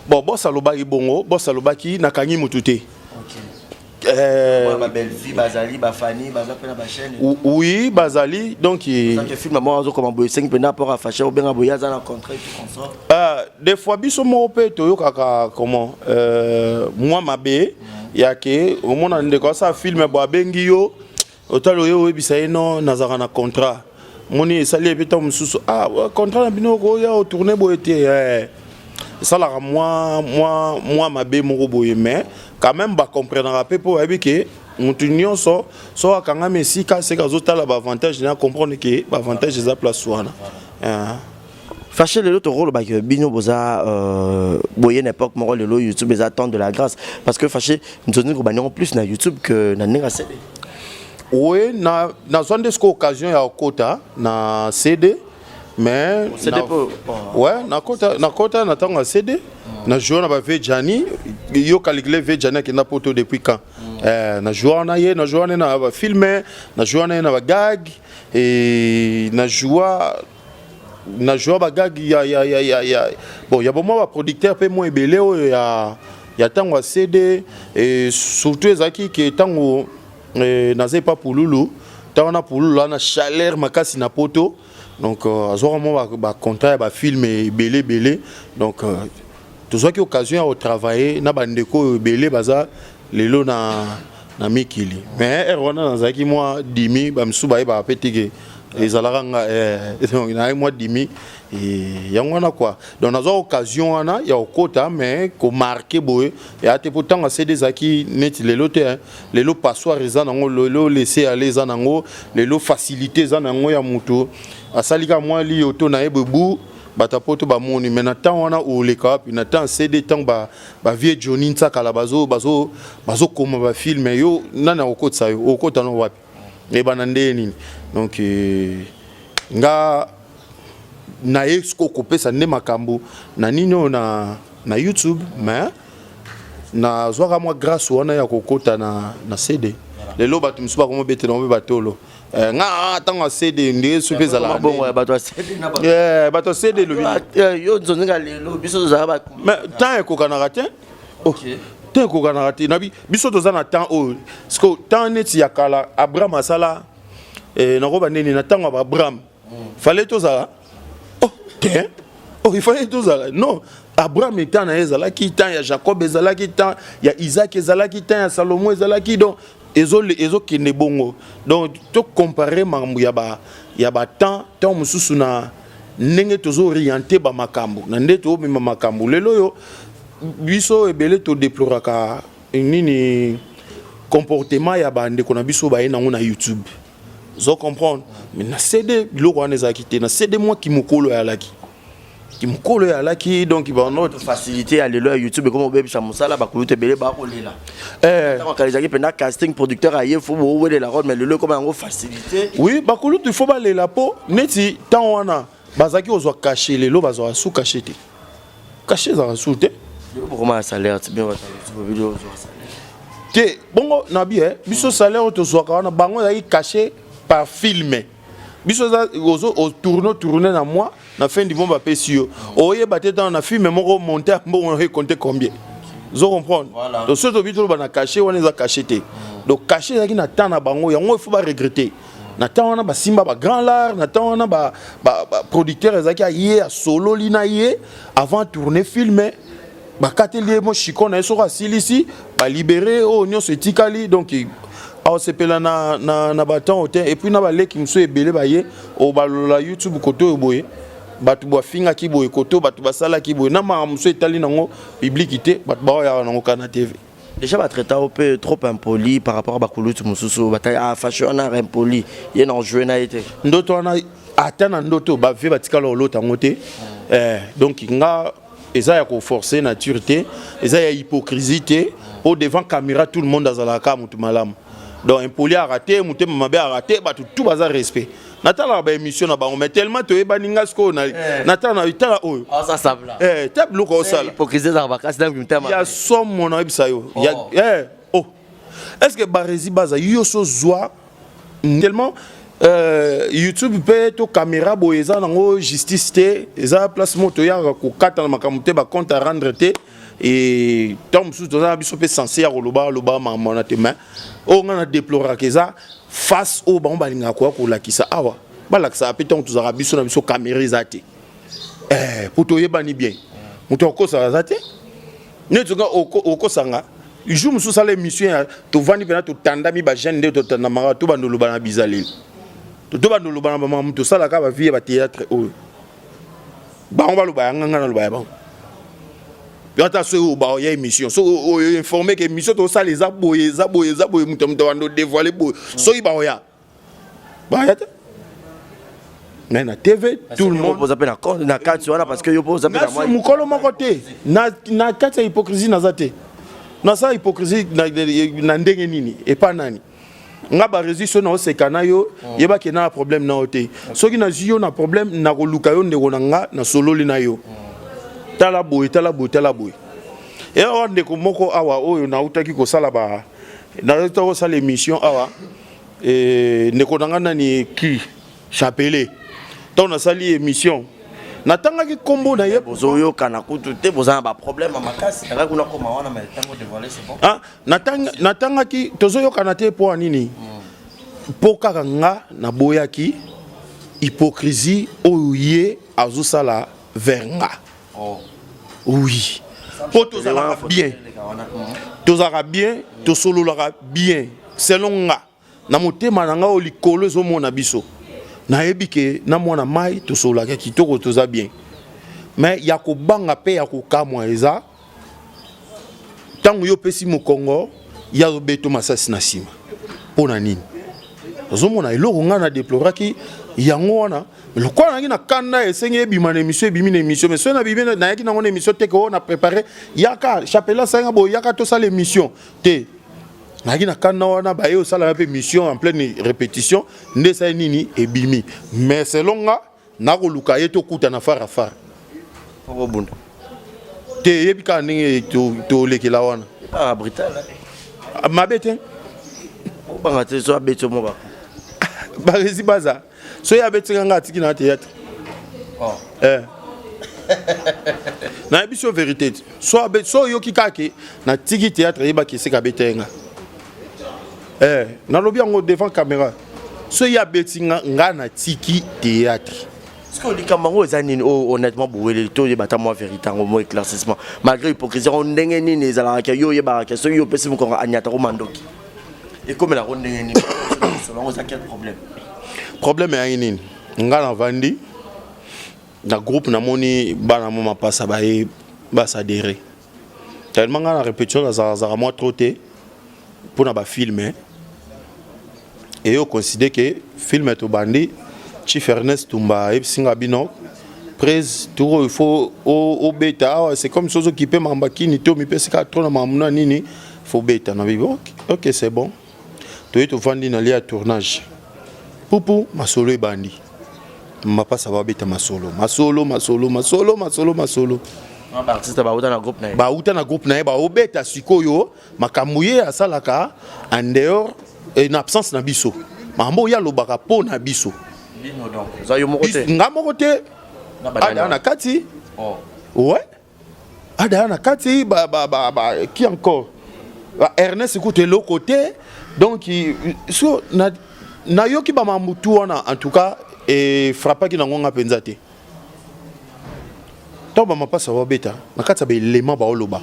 Bon, boss alobaki bongo, boss alobaki nakangi motu te. Babelvi bazali, bafani baza mpe na bachaîne. Oui, bazali, donc film moko azokoma boye, esengi mpenza apport ya Fache, obenga boye, aza na contrat et tout consort. Des fois biso moko mpe toyokaka comment mwa mabe ya ke omona ndeko asala film bo abengi yo, otali oye oyebisa ye no nazalaka na contrat. Moni esali epe ntango mosusu, ah, contrat na bino okoya otourne boye te, esalaka mwa mabe moko boye, mais quand même bacomprenaka mpe mpo bayebi ke motu nyonso so akangami esika seke azotala baavantage na comprendre ke baavantage eza place wana. Fache, lelo tokolobaki bino boza boye na époque moko lelo YouTube eza temps de la grâce, parce que Fache nzonzi kobandi yango plus na YouTube que na ndenge ya CD. Oui, na nazwa nde sikoyo occasion ya kokota na CD, mais CD ouais, nakota na ntango ya CD, na joué na bave Jani. Yo calcule, ve Jani akenda poto depuis quand? Na joué na ye, na joué na bafilme, na joué na ye na bagag et na joué bagag ya bon ya bomwa baproducteur mpe mwa ebele oyo ya ntango ya CD. Et surtout ezalaki ke ntango naza epa Pululu, ntango wana Pululu wana chaleur makasi na poto, donc azwaka mwa bacontrat ya bafilme ebele ebele, donc tozwaki occasion ya kotravaille na bandeko oyo ebele baza lelo na mikili. Mais heure wana nazalaki mwa dimi, bamisusu bayebaka mpe teke ezalaka nga, donc nazalaki mwa dimi yango wana quoi. Donc nazwa occasion wana ya kokota, mais komarquer boye eya te, mpo ntango ya CD ezalaki neti lelo te. Lelo passoire eza nango, lelo laisser aller eza nango, lelo facilité eza nango ya moto asali kaka mwa liyoto na ye bobu, bato ya poto bamoni. Mais na ntango wana oleka wapi? Na temps CD, ntango bavie Johnny Ntsakala bazokoma bafilme, yo nani akokotisa yo? Okota no wapi? Ebana nde nini? Donc nga naye siko kopesa nde makambo na nini oyo na YouTube, mais nazwaka mwa grâce wana ya kokota na CD. Lelo bato mosusu bakomobetela mpe batolo nga ntango ya CD ndenge so mpe ezalaka. Bongo ya bato ya CD na bato ya CD elobi. Yo nzonzinga lelo biso tozala. Mais temps ekokanaka te, temps ekokanaka te. Nabi biso toza na temps oyo siko temps neti ya kala Abraham asala, nakoba ndeni na ntango ya Abraham fallait tozala, oh te, oh il fallait tozala non. Abraham temps na ye ezalaki, temps ya Jacob ezalaki, temps ya Isaac ezalaki, temps ya Salomo ezalaki, donc ezokende bongo. Donc tocompare makambo ya batemps, temps mosusu na ndenge tozooriente bamakambo na nde toomema makambo lelo oyo. Biso ebele todeploraka nini? Comportement ya bandeko na biso baye nango na YouTube, ozo comprendre? Mais na CD biloko wana ezalaki te. Na CD mwa kimokolo eyalaki, kimokolo eyalaki, donc bano Facilité ya lelo ya YouTube ekoma obebisa mosala. Bakulutu ebele bakolela. Ntango kala ezalaki mpenza casting, producteur aye, fo bowelela role, mais lelo ekoma yango facilité. Oui, bakulutu il faut balela mpo neti ntango wana bazalaki kozwa cachet, lelo bazwaka su cachet te, cachet ezalaka su te. Lelo bokoma ya salaire ti bien, bato ya YouTube bino ozwa salaire? Te, bongo na bi biso salaire oyo tozwaka wana, bango ezalaki cachet par film. Biso eza otourne tourne na mois. Na fin du mois bapesi yo, oyeba te ntango na film moko monte ya mbongo na ecompte combien, ozo comprendre? Donc soki tobi toloba na cachet wana, eza cachet te. Donc cachet ezalaki na temps na bango, yango il faut baregretter. Na temps wana basimba bagrand lart, na temps wana baproducteur ezalaki aye asololi na ye avant tourner film, bakateli ye mo chicon na ye, soki asilisi balibere oyo nyonso etikali. Donc aosepela na batemps te. Et puis na baleki mosusu ebele baye oyo balola YouTube kote oyo boye, bato bafingaki boye, kote oyo bato basalaki boye, na makambo mosusu etali nango public te, bato baoyaka nango kaka na TV. Déjà batraita o mpe trop impoli par rapport a bakulutu mosusu, batali ah fashe wana impoli, ye na ojouer na ye te. Ndoto wana, ata na ndoto bave batikala olota yango te. Donc nga eza ya koforcer nature te, eza ya hypocrisie te, po devant caméra tout le monde azalaka kaka motu malamu. Donc impoli aka te, motema mabe aka te, bato tout baza respect. Natalaka baémission na bango, mais tellement toyebani, nga sikoyo natala na tala oyo ta biloko osala. Hypocrisie ezalaka makasi na motema. Ya somo, nayebisa yo. Oh, est ce que Baresi baza yo so zwa tellement YouTube mpe to caméra boye eza nango justice te, eza place moko toyaka kokata na makambo te, bacompte à rendre te. E ntango mosusu toza na biso mpe censé ya koloba loba makambo wana te, mais oyo ngai na déploraka eza face oyo bango balingaka koya kolakisa awa. Balakisaka mpe ntango tozalaka biso na biso, caméra eza te, po toyebani bien, moto akosaka aza te. Neti nga okosanga jour mosusu osala émission ya tovandi mpena, totandami bajeune nde totandamaka, tobanda oloba na bizaleli, tobanda oloba na bamakambo tosalaka, bavie ya bathéâtre oyo bango baloba ya nganga, naloba ya bango. Yo ata soki oyo baoya émission, soki oyo informe ke émission tosala eza boye, eza boye, eza boye, moto bando dévoile boye, soki baoya, baya te. Mais na TV tout le monde oza mpe na kati wana, parce que yo mpo oza mpe na mwa mokolo moko te na kati ya hypocrisie. Naza te, nasala hypocrisie na ndenge nini? Epa nani? Nga Baresi, so naoseka na yo, yebaki na problème na yo te. Soki nazwi yo na problème, nakoluka yo, ndeko na nga, nasololi na yo, tala boye, tala boye, tala boye. E awa ndeko moko awa oyo nautaki kosala ba nautaki kosala émission awa, ndeko na nga nani ki Chapelet, ntango nasali émission natangaki nkombo na ye. Bozoyokana kutu te, boza na baproblème ya makasi kaka kuna koma wana, mais ntango dévoilé, c'est bon. Ah, natangaki tozoyokana te mpo ya nini? Mpo kaka nga naboyaki hypocrisie oyo ye azosala vers nga. Oui, mpo tozalaka bien, tozalaka bien, tosololaka bien. Selon nga, na motema na nga oyo likolo ezomona biso, nayebi ke na mwana mai tosololaka kitoko, toza bien. Mais ya kobanga mpe ya kokamwa eza ntango yo opesi mokongo, ya obeto masasi na nsima. Mpo na nini? Ozomona eloko ngai na déploraki yango wana. Lokola nayaki na kanda, esengi ebima na émission, ebimi na émission. Mais soki nabimi, nayaki nango na émission te ke oyo na préparé, yaka Chapelet asalinga boye, yaka tosala émission te. Nayaki na kanda wana, baye osalaka mpe émission en pleine répétition, nde esali nini, ebimi. Mais selon nga, nakoluka ye, tokutana fara fara. Okobunda? Te, eyebi kaka ndenge tolekela wana. Ah, brutal. Mabe te. Obanga te so abeti yo mo bako? Baresi baza, soki abetika nga, atiki na théâtre. Nayebi so vérité te. So so oyoki kaka ke natiki théâtre, eyebaki esika abeta ye nga. Nalobi yango devant caméra, so ye abeti nga, nga natiki théâtre. Parce que likambo yango eza nini oyo honnêtement boweleli? Toyeba ata mwa vérité yango, mwa éclaircissement. Malgré hypocrisie yango, ndenge nini ezalaka ke yo oyebaka ke soki yo opesi mokongo, aniatako mandoki? Ekomelako ndenge nini? Solo yango eza quel problème? Problème eyaki nini? Nga navandi na groupe, namoni bana mo mapasa baye basadere tellement. Nga na répétition nazalazaka mwa trop te mpona bafilm. Eyo considère ke film tobandi, Chief Ernest Tumba ayebisi nga bino prise tour, il faut obeta awa. C'est comme soki ozokipe makambo akini te, omipesi kaka trop na makambo na nini, faut beta na bibi. Ok, c'est bon. Toye tovandi na lia ya tournage, pupu masolo ebandi, mapasa babeta masolo, masolo, masolo, masolo, masolo, masolo. Baartiste bauta na groupe na ye. Bauta na groupe na ye, baobeta sikoyo makambo ye asalaka en dehors, na absence na biso, makambo oyo alobaka mpo na biso. Bino donc, oza yo moko te? Nga moko te. Ada na kati. Oh. Ouais. Ada na kati ba ba ba, ba qui encore? Ba Ernest kutu eloko te. Donc so na nayoki ba mambutu wana en tout cas e frappaki nango nga penza te. Tant ba mapasa babeta na kati ya ba élément ba oloba.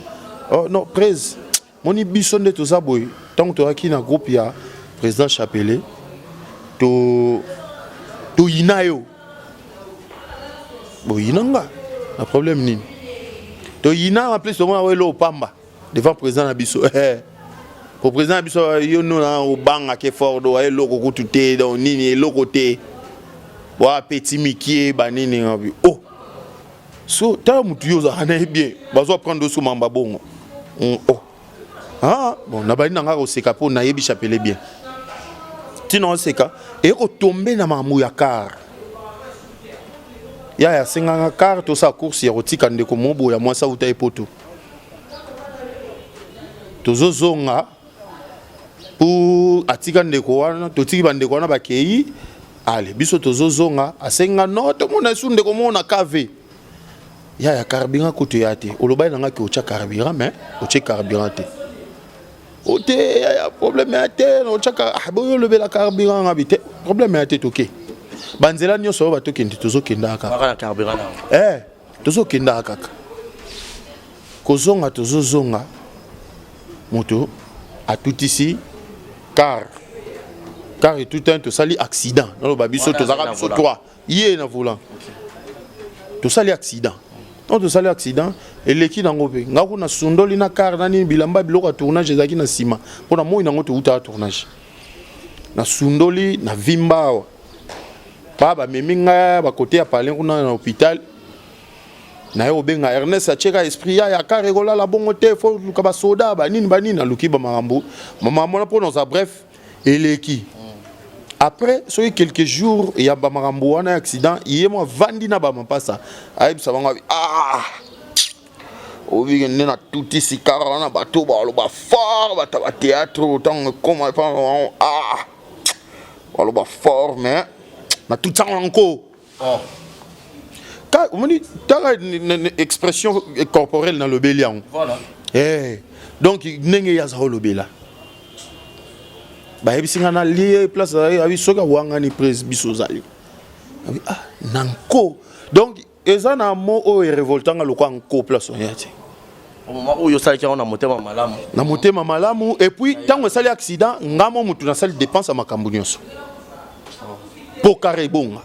Oh non, prese Moni biso nde toza boye ntango toyaki na groupe ya président Chapelet to toyina yo boyina nga na problème nini toyina en plus tomona welo opamba devant président na biso eh. po président na biso yo nona obangaka fort do eloko kutu te donc nini eloko te wa petit mikie banini oh So tala mutu yo ozalaka na ye bien bazo apprendre oso mamba bongo mm, oh. ah, bon nabandi na nga koseka mpo nayebi chapelet bien ntina oseka eye kotombe na makambo ya car yaya asenganga car tosala course ya kotika ndeko mobo ya mwasi auta ye poto tozozonga pour atika ndeko wana totiki bandeko wana bakei ale biso tozozonga asenga no tomona esu ndeko moko na kv yaya carburant kutu ya te olobaki na nga ke otya carburant mais otye carburant te ote yaya problème ya te otyaka ah, boyo olobela carburant nga bi te problème ya te toke banzela nyonso oyo batokende tozokendaka kaka eh, tozokendaka kaka Kozonga tozo zonga moto atutisi car car etuta tosali accident naloba biso tozalaka biso 3 ye na volant tosali accident ntango tosali accident eleki nango mpe nga kuna sundoli na car na nini bilamba biloko ya tournage ezalaki na nsima mpo na moi nango toutaka tournage nasundoli na vimba awa pa bamemi ngai bakote ya palin kuna na hôpital naye kobenga Ernest atieka esprit ya ya kare kolala bongo te fo luka basoda banini banini aluki bamakambo makambo wana mpo naza bref eleki après soki quelques jours ya bamakambo wana ya accident ye mo avandi na bamapasa ayebisa bango ah obike nde natutisi kaka wana bato baloba fort bato ya bateatre ntango ekoma ah baloba fort mais natutisanga na nko Oh. Ka omoni tala expression corporelle na lobeli yango. Voilà. Eh donc ndenge ya za olobela. Bayebisi nga na lie place abi soki awangani prise biso ozali. Abi ah na nko. Donc eza na mot oyo erevolta nga lokwa nko place oya te. Au moment oyo osalaki yango na motema malamu. Na motema malamu et puis ntango esali accident nga mo mutu nasali dépense ya makambo nyonso. Po kare ebonga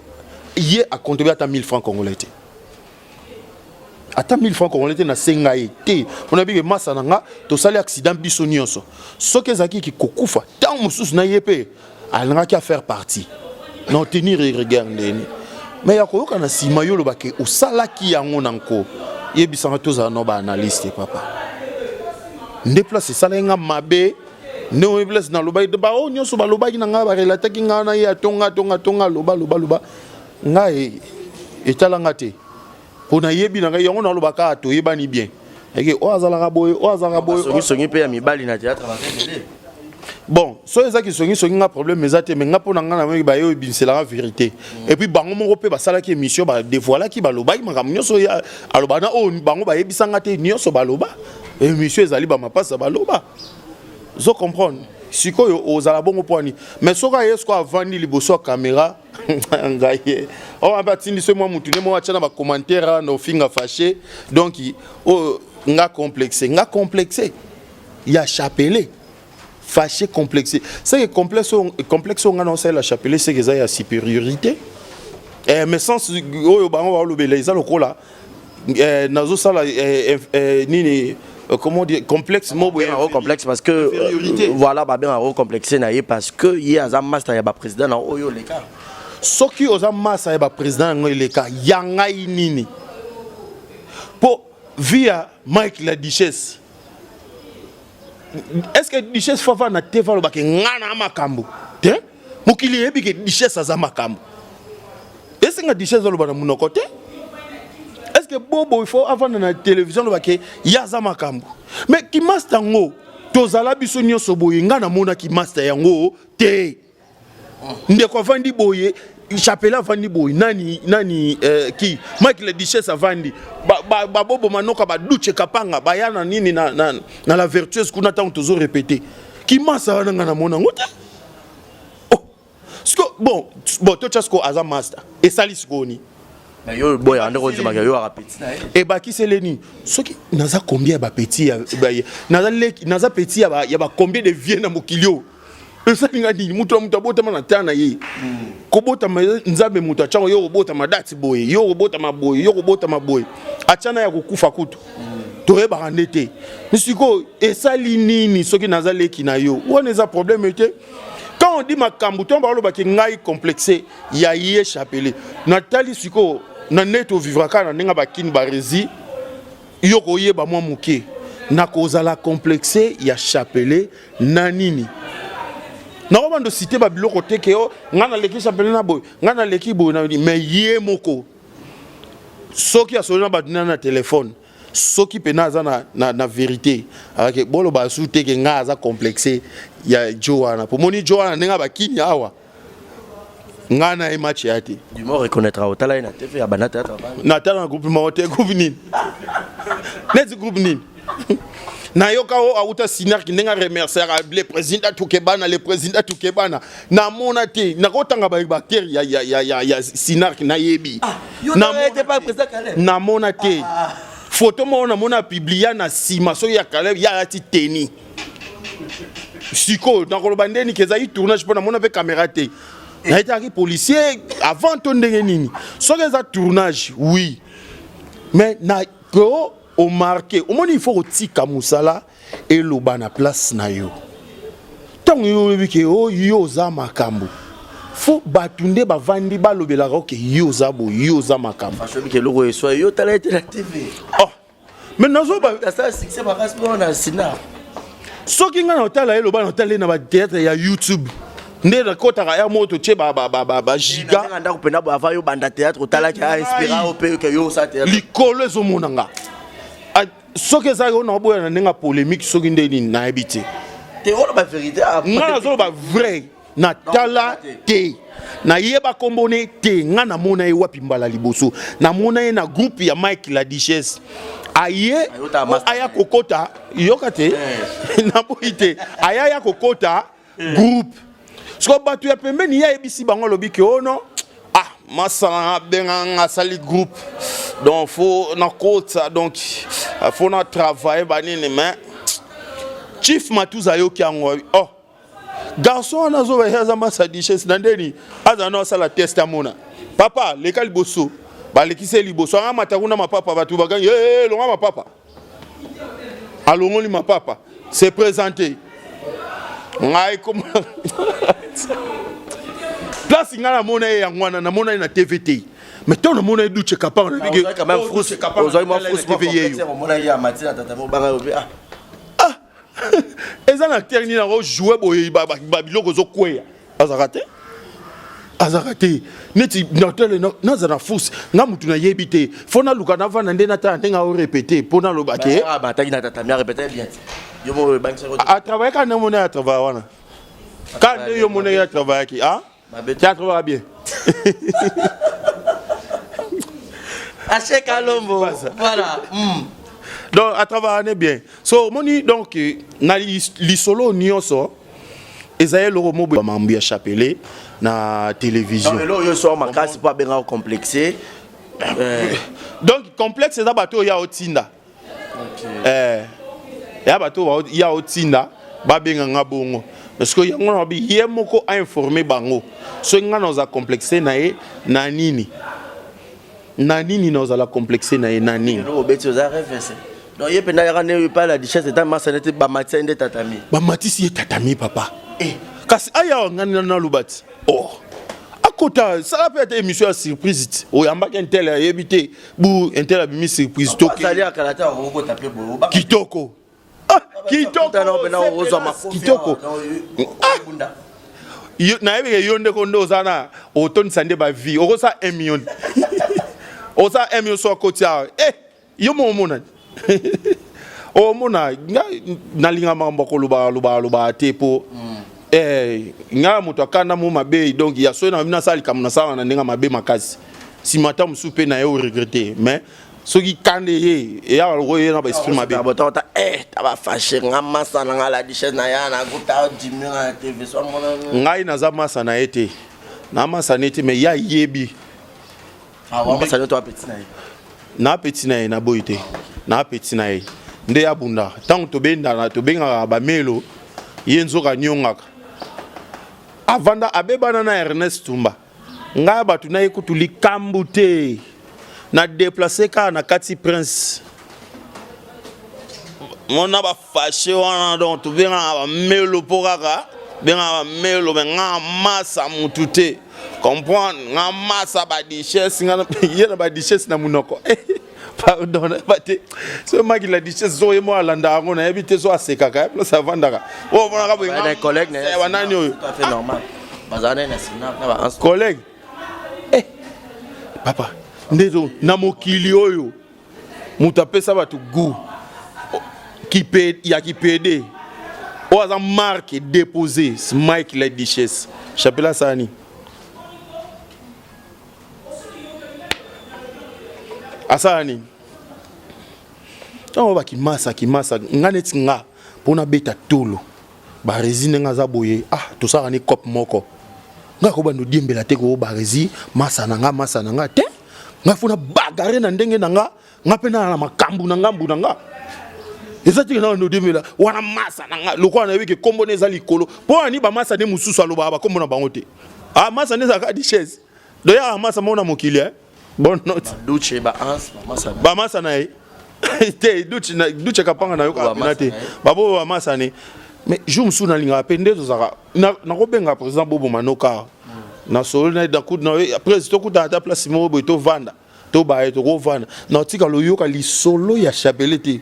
ye a contribuer ata 1000 francs congolais te. Ata 1000 francs congolais te nasenga ye te. Pona bike masa na nga tosali accident biso nyonso. Soki ezalaki ki kokufa ntango mosusu na ye mpe alingaki a faire partie. Na tenir rigueur ndeni. Mais ya koyoka na nsima yo olobake osalaki yango na nko. Yebisanga tozala no ba analyste papa. Nde place esalaki nga mabe. Nde oyo place nalobaki baoyo nyonso balobaki na ngai barelataki ngai na ye atonga atonga atonga aloba aloba aloba ngai etala nga te mpo nayebi na ngai yango naloba kaka toyebani bien eke oyo azalaka boye oyo azalaka boye songisongi mpe ya mibali na théâtre baza ebele bon soki eza kisongisongi nga problème eza te mais nga mpo na nga namonaki baye oyo ebimiselaka vérité et puis bango moko mpe basalaki émission badevoilaki balobaki makambo nyonso aloba na oyo bango bayebisa nga te nyonso baloba émission ezali bamapasa baloba Zo comprendre sikoyo ozala bongo mpo ani mais soki aye sikoyo avandi liboso ya kamera ngai ye oyo ape atindi so mwa mutu nde moko atya na bacommentaire wana ofinga fache donc oyo nga complexe nga complexe ya chapelet fâché complexé c'est que complexe complexe oyo nga na osalela chapelet c'est que eza ya supériorité eh, mais sens oyo bango baolobela eza lokola eh, nazosala eh, eh, nini euh, comment dire complexe mo boye complexe parce que euh, voilà babengaka yango complexe na ye parce que ye aza master ya baprésident na oyo oleka soki oza masa ya baprésident yango eleka ya ngai nini mpo vie ya mike la duchesse est ce que duchesse fafa na te falobake nga na makambo te mokili eyebi ke duchesse aza makambo esenga duchesse aloba na monoko te est ce que bobo il faut avanda na télévision aloba ke ye aza makambo mais kimasta yango tozala biso nyonso boye nga namonaki masta yango te ndeko avandi boye Chapelet avandi boye nani nani euh, ki Mike le Duchesse avandi babobo ba, ba manoka ba Duche Kapanga baya na nini na, na, na la vertueuse kuna ntango tozo répéter kimasa wana nga namona yango te oh. siko bon bon totya siko aza master esali sikoyo nini yo boya nde kondimaka yo aka petit na ye ebakisele nini soki naza combien ya bapetit ya naza leki naza petit ya ba combien de vieux na mokili oyo esali nga nini moto na moto abotama na temps na ye kobotama nzambe moto atyango yo kobotama dati boye yo kobotama boye yo kobotama boye atya na ya kokufa kutu toyebaka nde te sikoyo esali nini soki naza leki na yo wana eza problème te quand on dit makambo ntango balobaki ngai complexe ya ye chapelet natali sikoyo na nde tovivraka na ndenge bakini baresi Yo koyeba mwa moke nakozala complexe ya chapelet na nini? Nakobanda cite ba biloko te ke oh, ngai naleki chapelet na boye, ngai naleki boye na mais ye moko soki asoli na bato na telefone soki mpena aza na, na, na verité alake boloba su te ke ngai aza complexe ya jo wana pomoni jo wana ndenge bakini awa ngai na ye match ya te. Du moins reconnaître otala ye na TV abanda théâtre abanda. Natala na groupe moko te groupe nini? Neti groupe nini? nayoka o awuta sinarki ndenge aremerciaka le président tukebana le président tukebana namona te nakotanga baacteur ya, ya, ya, ya, ya sinarki nayebi ah, namona te ah. foto moko namona apublia na nsima soki ya kaleb ye alati teni sikoyo nakoloba ndeni ke ezalaki tournage mpo namona mpe kamera te nayetaki policier avant to ndenge nini soki eza tournage oui mais na ko omarke omoni il faut kotika mosala eloba na place na yo ntango yo oyebi ke o yo oza makambo fo bato nde bavandi balobelaka oke yo oza boye yo oza makambo eloko eswa yo tala ete na tv oh. mais nazo ba asala succès makasi mpo na sina soki ngai naotala ye loba naotala ye na batheatre ya youtube nde nakotaka ya moko totie bagiga ndako mpena boye avant yo banda théâtre otalaki ainspira yo mpe ke yo osala théâtre likolo ezomona nga soki ezalaki oyo naoboya na ndenge ya polémique soki nde nini nayebi te te oloba vérité ngai nazoloba vrai natala te nayeba kombo ne te nga namona ye wapi mbala liboso namona ye na groupe ya mike la duchesse aye aya kokota yoka te eh. naboyi te aya ya kokota eh. groupe siko bato ya pembeni ye ayebisi bango alobi ke ono oh ah masala abenga nga asali groupe donc faut nakota donc faut na travailler banini mais chief matuza ayoki yango oh Garçon wana azoba ye aza masa duchesse na ndeni azala na asala test amona papa leka liboso balekisi ye liboso anga mata kuna mapapa bato bagangi hey, eh, hey, eh, longa mapapa alongoli mapapa se présente ngai koma place ngai namona ye yango wana namona ye na tv te mais ntango namona ye duce kapanga nabike yeyo eza na acteur nini yango joue boye babiloko ezokweya azalaka te azalaka te neti natele naza na fuse nga mutu nayebi te fo naluka navanda nde natala ndenge aorepete mpo naloba ke atravaille kaka ndenge mona ye atravaille wana kaka nde yo mona ye atravaillaki a te atravaillaka bien Ache Kalombo. Voilà. Mm. Donc, à travers bien. So, omoni donc, na lisolo nyonso, ezali eloko moko bamambo ya chapelet na télévision. Donc, eloko nyonso makasi mpo abengaka complexe. Euh. Donc, complexe eza bato oyo ya otinda. Eh, ya bato oyo ya otinda babenga nga bongo. Parce que yango na bi ye moko a informer bango. Soki nga naza complexe na ye na nini? Na nini nazala complexe na ye na nini? Eloko obeti oza rêve Donc ye penda yaka nde epai la duchesse eta masa nete bamatisa ye nde tatami. Bamatisi ye tatami papa. Eh. Kasi aya ngani na naloba ti. Oh. Akota sala pe ata émission ya surprise ti. Oyambaki intel ayebi te. Bu intel abimi surprise toke. Azali akala te akokota pe boye. Kitoko. Ah, kitoko. Kitoko. Ah. Nayebi ke yo ndeko nde oza na otondisa nde ba vie. Okosa 1 million. Oza 1 million so akoti awa. Eh. Yo moko omona omona nga nalinga makambo ya koloba loba loba te po mm. Eh, ngai moto akanda mo mabe donc ya soki na nasala likambo nasalaka na ndenge mabe makasi nsima ata mosusu mpe na ye oregrete mais soki kanda eye eyaka lokola eye na baesprit mabe botota eh taba fâché nga masa na nga la duchesse na ya na groupe dimina na TV so mona ngai naza masa na ye te na masa na ye te mais ye ayebi ah wa masa to apeti na ye na apeti na ye naboyi te na apeti na ye nde abunda ntango tobendana tobengaka bamelo ye nzoka anyongaka avanda abebana na Ernest Tumba ngai bato na ye kutu likambo te na deplace kaka na kati prince mona bafashe wana donc tobengaka bamelo mpo kaka bengaka bamelo me nga masa mutu te comprendre nga masa badichesse nga ye na badichesse na monoko pardon nayeba te so maki la duchesse so ye moko alandaka yango nayebi te so asekaka ye place avandaka oyo omonaka boyebanani oyo collègue eh, papa nde na mokili oyo moto apesa bato gout ya kipede oyo aza marque déposé mike la duchesse chapela asala nini asala nini ntango bakimasa kimasa nga neti nga mpo nabeta tolo barezi ndenge aza boye ah tosalaka ni cope moko nga kobanda odiembela te koo barezi masa na nga masa na nga te nga fo na bagare na ndenge na nga nga mpe naa na makambo na ngambu na nga eza tike na odemela wana masa na nga lokola nayebi ke nkombo na eza likolo mpo ani bamasa nde mosusu alobaka bakombo na bango te ah masa nde ezalaka dichese do yaka masa moko na mokili eh? bonne note duche ba ans bamasa bamasa na ye te duche na duche kapanga na yoka na te babo bamasa ne mais jour mosusu nalingaka mpe nde tozalaka nakobenga président bobo manoka na solo na ye na président tokutana ata place moko boye tovanda to baye tokovanda na otika loyoka lisolo ya chapelet te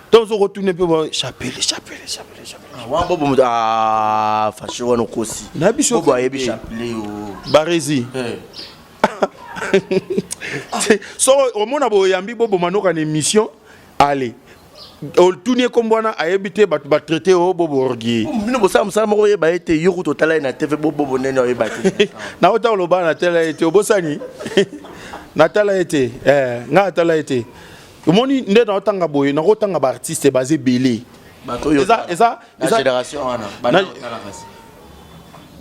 ntango soki otuni mpe chapelet chapelet chapelet chapelet ah, wana bobo moto ah, fashi wana okosi na biso bobo ayebi chapelet o barezi eh. soko omona boyambi bobo manoka na émission allez otuni ye nkombo wana ayebi te bato batraite o bobo orgueil bino bosala mosala moko oyeba ye te yo kutu otala ye na tv bobobo ndeni oyeba te naota koloba natala ye te obosani natala ye te eh, ngai natala ye te omoni nde naotanga boye nakotanga baartiste baza ebele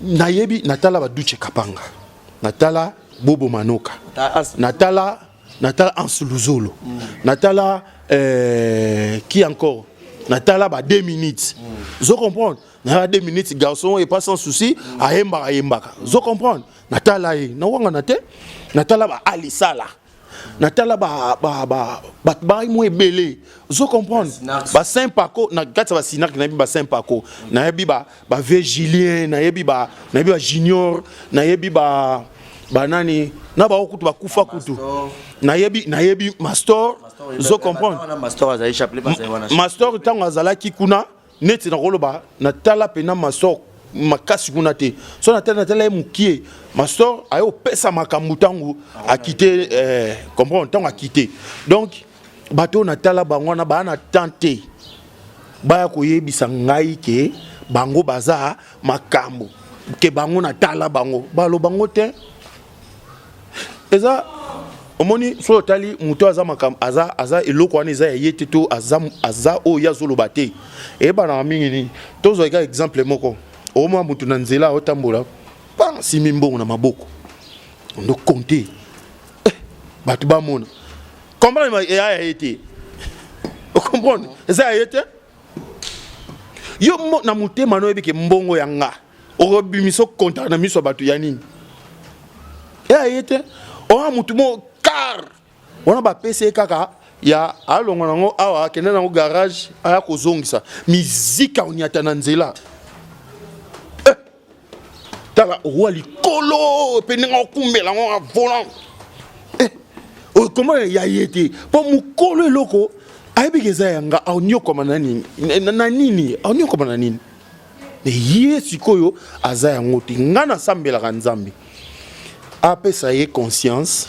nayebi natala baduche kapanga natala bobo manoka natala natala Hans Luzolo mm. natala euh, qui encore natala ba 2 minutes mm. zo comprendre na 2 minutes garçon et pas sans souci mm. ayembaka ayembaka zo comprendre natala ye nawangana te natala ba Ali Sala natala ba ba ba bato bayi mwa ebele ozo comprendre ba saint paco na kati ya basinark nayebi ba saint paco nayebi ba ba vieux Julien nayebi ba nayebi ba junior nayebi ba banani na bango kutu bakufa kutu nayebi nayebi mastor zo comprendre mastor ntango azalaki kuna neti nakoloba natala mpena mastor makasi kuna te so natala natala ye mokie mastor aye opesa makambo ntango akite eh, comprendre ntango akite donc bato oyo natala bango wana baa na temps te baya koyebisa ngai ke bango baza makambo ke bango natala bango baloba ngo te eza omoni soki otali moto aza makambo aza, aza eloko wana eza ya ye te to aza, aza oyo ye azoloba te eyebanaka mingi nini tozwa kaka exemple moko omona moto na nzela aotambola pa asimi mbongo na maboko ondo konte eh, bato bamona comprendre eya ya ye te ocomprendre eza ya ye te yo na motema no oyebi ke mbongo ya nga okobimisa okontaka na miso ya bato ya nini eya ye te oa motu mo car wana bapesi ye kaka ya alonga nango awa akende nango garage aya kozongisa mizika onyata na nzela eh! tala owa likolo mpe ndenge okumbela yango na volant eh, okoma ya ye te mpo mokolo eloko ayebiki eza ya nga aoniokoma na nini na nini aoniokoma na nini ye sikoyo aza yango te nga nasambelaka nzambe apesa ye conscience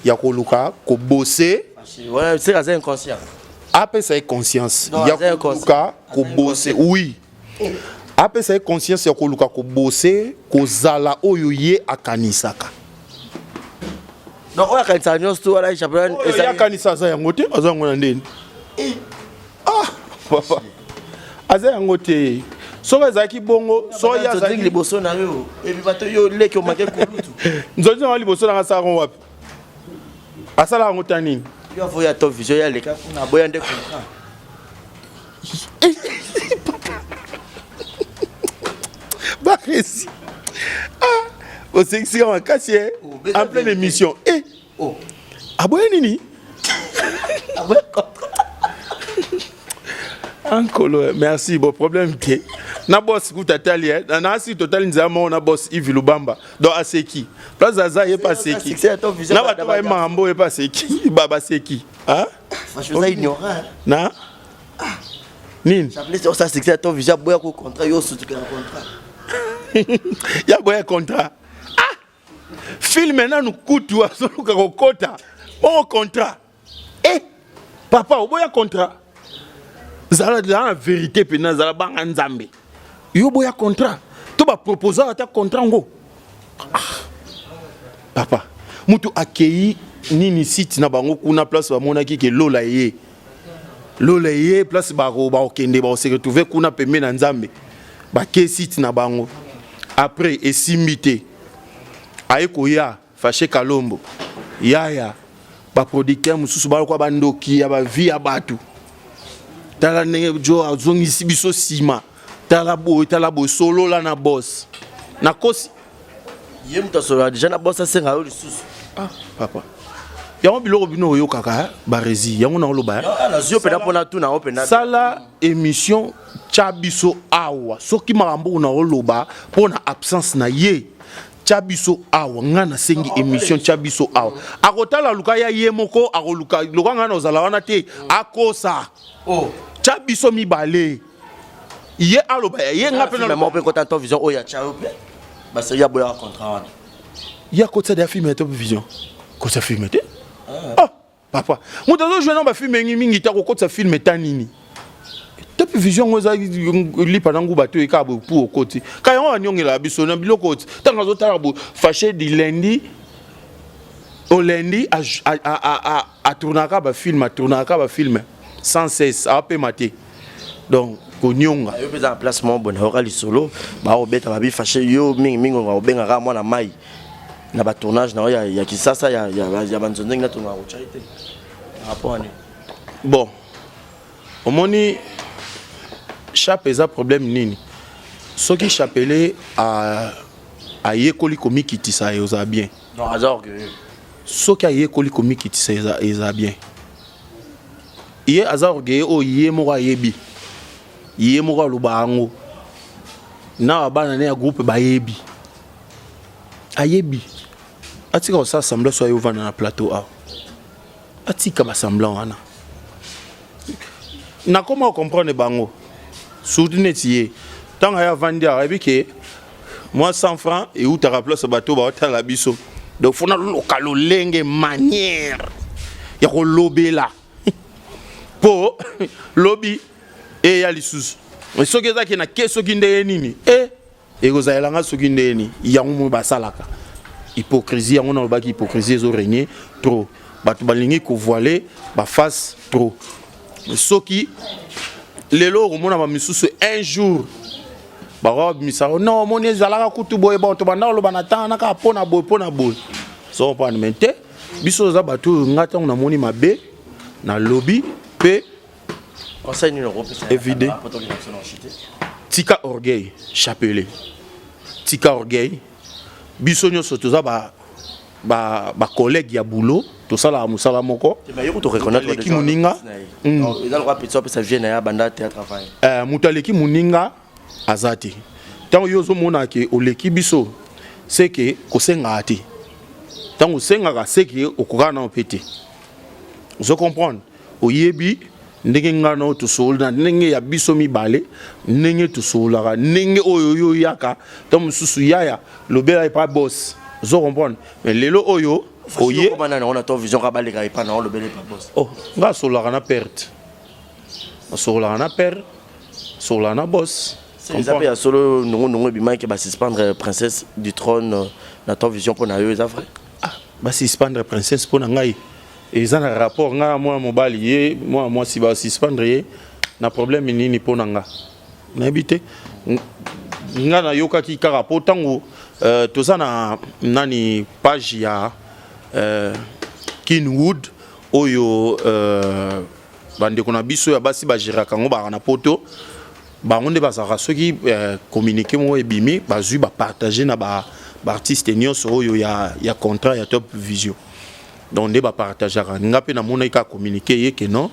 ya koluka kobose apesa ye conscience ya koluka kobose oui. Apesa ye conscience ya koluka kobose kozala oyo ye akanisaka. Donc oyo akanisaka nyonso to wana chapelet oyo ye akanisa aza yango te, aza yango na ndeni. Eh. Ah, papa. Aza yango te. Soki ezalaki bongo, soki azalaki liboso na yo, ebi bato yo leki omake kulutu. Nzonzi na liboso na ngasaka wapi? Asala yango ta nini? Yo avoya to vision ya leka kuna boya nde contrat. Baresi. Ah, osekisika makasi eh. Oh, En pleine émission. Eh. Oh. Aboya nini? Aboya contrat. Ankolo, merci. Bon problème te. Na boss kuta tali eh. Na asi totali nzama moko na boss Yves Lubamba. Donc aseki. Place aza ye pas aseki. Na bato ba makambo ye pas aseki. Ba baseki. Hein? Oza ignorant. Na nini? Chapelet osa succès to visa boya ko contrat yo sutukela contrat. Ya boya contrat. Ah! Film nanu kutu azoluka kokota. Bongo contrat. Eh! Papa oboya contrat. Zala zala na vérité pena zala banga Nzambe. Yo boya contrat. To ba proposer ata contrat ngo. Ah. Papa, mutu akei nini site na bango kuna place bamonaki ke lola ye. Lola ye place bako bakokende bako se retrouver kuna pembe na Nzambe. Bake site na bango. Après esimbi te. Aye koya Fache Kalombo. Yaya ba producteur mosusu balokwa bandoki ya ba vie ya bato. Tala ndenge jo azongisi biso sima. Tala boye tala boye solola na boss. Nakosi ye moto asolola deja na boss asenga yo lisusu. Ah papa. Yango biloko bino oyokaka barezi yango naoloba. Nazwi yo mpena mpona tuna yo mpena. Sala émission tya biso awa soki makambo naoloba mpo na absence na ye tya biso awa nga nasengi émission tya biso awa akotala luka ya ye moko akoluka loka nga nazala wana te akosa oh. tya biso mibale ye aloba ya ye nga mpe moko mpe kota top vision oyo ya tya yo mpe basali ya boyaka contrat wana ye akotisa deya filme ya top vision kotisa filme te ah. oh. Papa, moto azo jouer na ba film mingi mingi ta kokotisa film ta nini? Top vision ngo eza lipa na nguba to eka bo pu okoti. Ka yango anyongela biso na biloko oti. Tanga azo tala bo fâché du lundi au lundi a a a a a tournaka ba film, a tournaka ba film sans cesse a pema te. Donc konyonga. Yo peza na place moko boye nayoka lisolo bakobeta babi fâché yo mingi mingi obengaka mwana mai na ba tournage na yo ya, ya Kisasa ya ya, ya banzonzengi na tongaka kotyai te rapport ani bon omoni chape eza problème nini soki chapelet ayekoli komikitisa eza bien non aza orgueilleux soki ayekoli komikitisa eza, eza bien ye aza orgueilleux oyo ye moko ayebi ye moko aloba yango na bana ne ya groupe bayebi ayebi atika kosala semblant so aye ovanda na plateau awa atika ba semblant wana nakoma kocomprendre bango surtout neti ye ntango aye avandi awa ayebi ke mwa 100 francs eutaka place bato baotala biso donc fo naloka lolenge manière ya kolobela mpo lobi eya lisusu soki ezaki na ke soki ndenge nini e Ekozalela nga soki ndenge nini yango moi basalaka hypocrisie yango nalobaki hypocrisie ezo régner trop bato balingi kovoile baface trop soki lelo okomona bamisusu un jour bakobimisa non omoni ezalaka kutu boye bon tobanda koloba na ntango na kaka mpo na boye mpo na boye so comprendre mais te biso toza bato oyo nga ntango namoni mabe nalobi mpe Conseil nini okopesa Evide. Tika orgueil, chapelet. Tika orgueil. Biso nyonso toza ba ba ba collègue ya boulot, tosalaka mosala moko. Aleki moninga. Eza lokola petit apesa vie na ye abanda théâtre avant. Eh, moto aleki moninga aza te. Ntango yo ozomona ke oleki biso, c'est que kosengaka te. Ntango osengaka, c'est que okokaka nao mpe te. Ozo comprendre? Oyebi ndenge ngai na yo tosolola na ndenge ya biso mibale, ndenge tosololaka, ndenge oyo yo oyaka, ntango mosusu yaya lobela epa boss. Ozo comprendre? Mais lelo oyo oye Koma na na top vision ka baleka epa na olobela epa boss. Oh, ngai asololaka na perte. Asololaka na père, asololaka na boss. Eza mpe ya solo nongo nongo ebimaki basuspendre Princesse du Trône na Top Vision mpo na yo, eza vrai? Ah, basuspendre Princesse mpo na ngai, eza na rapport ngai na mwana mobali, ye mwana mwasi, basuspendre ye na problème nini mpo na nga? Nayebi te. Nga nayokaki kaka mpo ntango toza na nani, page ya Kinwood oyo bandeko na biso ya basi bagéraka yango, baka na Poto, bango nde bazalaka. Soki communiqué moko ebimi, bazwi, bapartage na baartiste nyonso oyo ya contrat ya Top Vision. Donc nde bapartageaka. Nga mpe namonaki kaka communiqué ye ke non,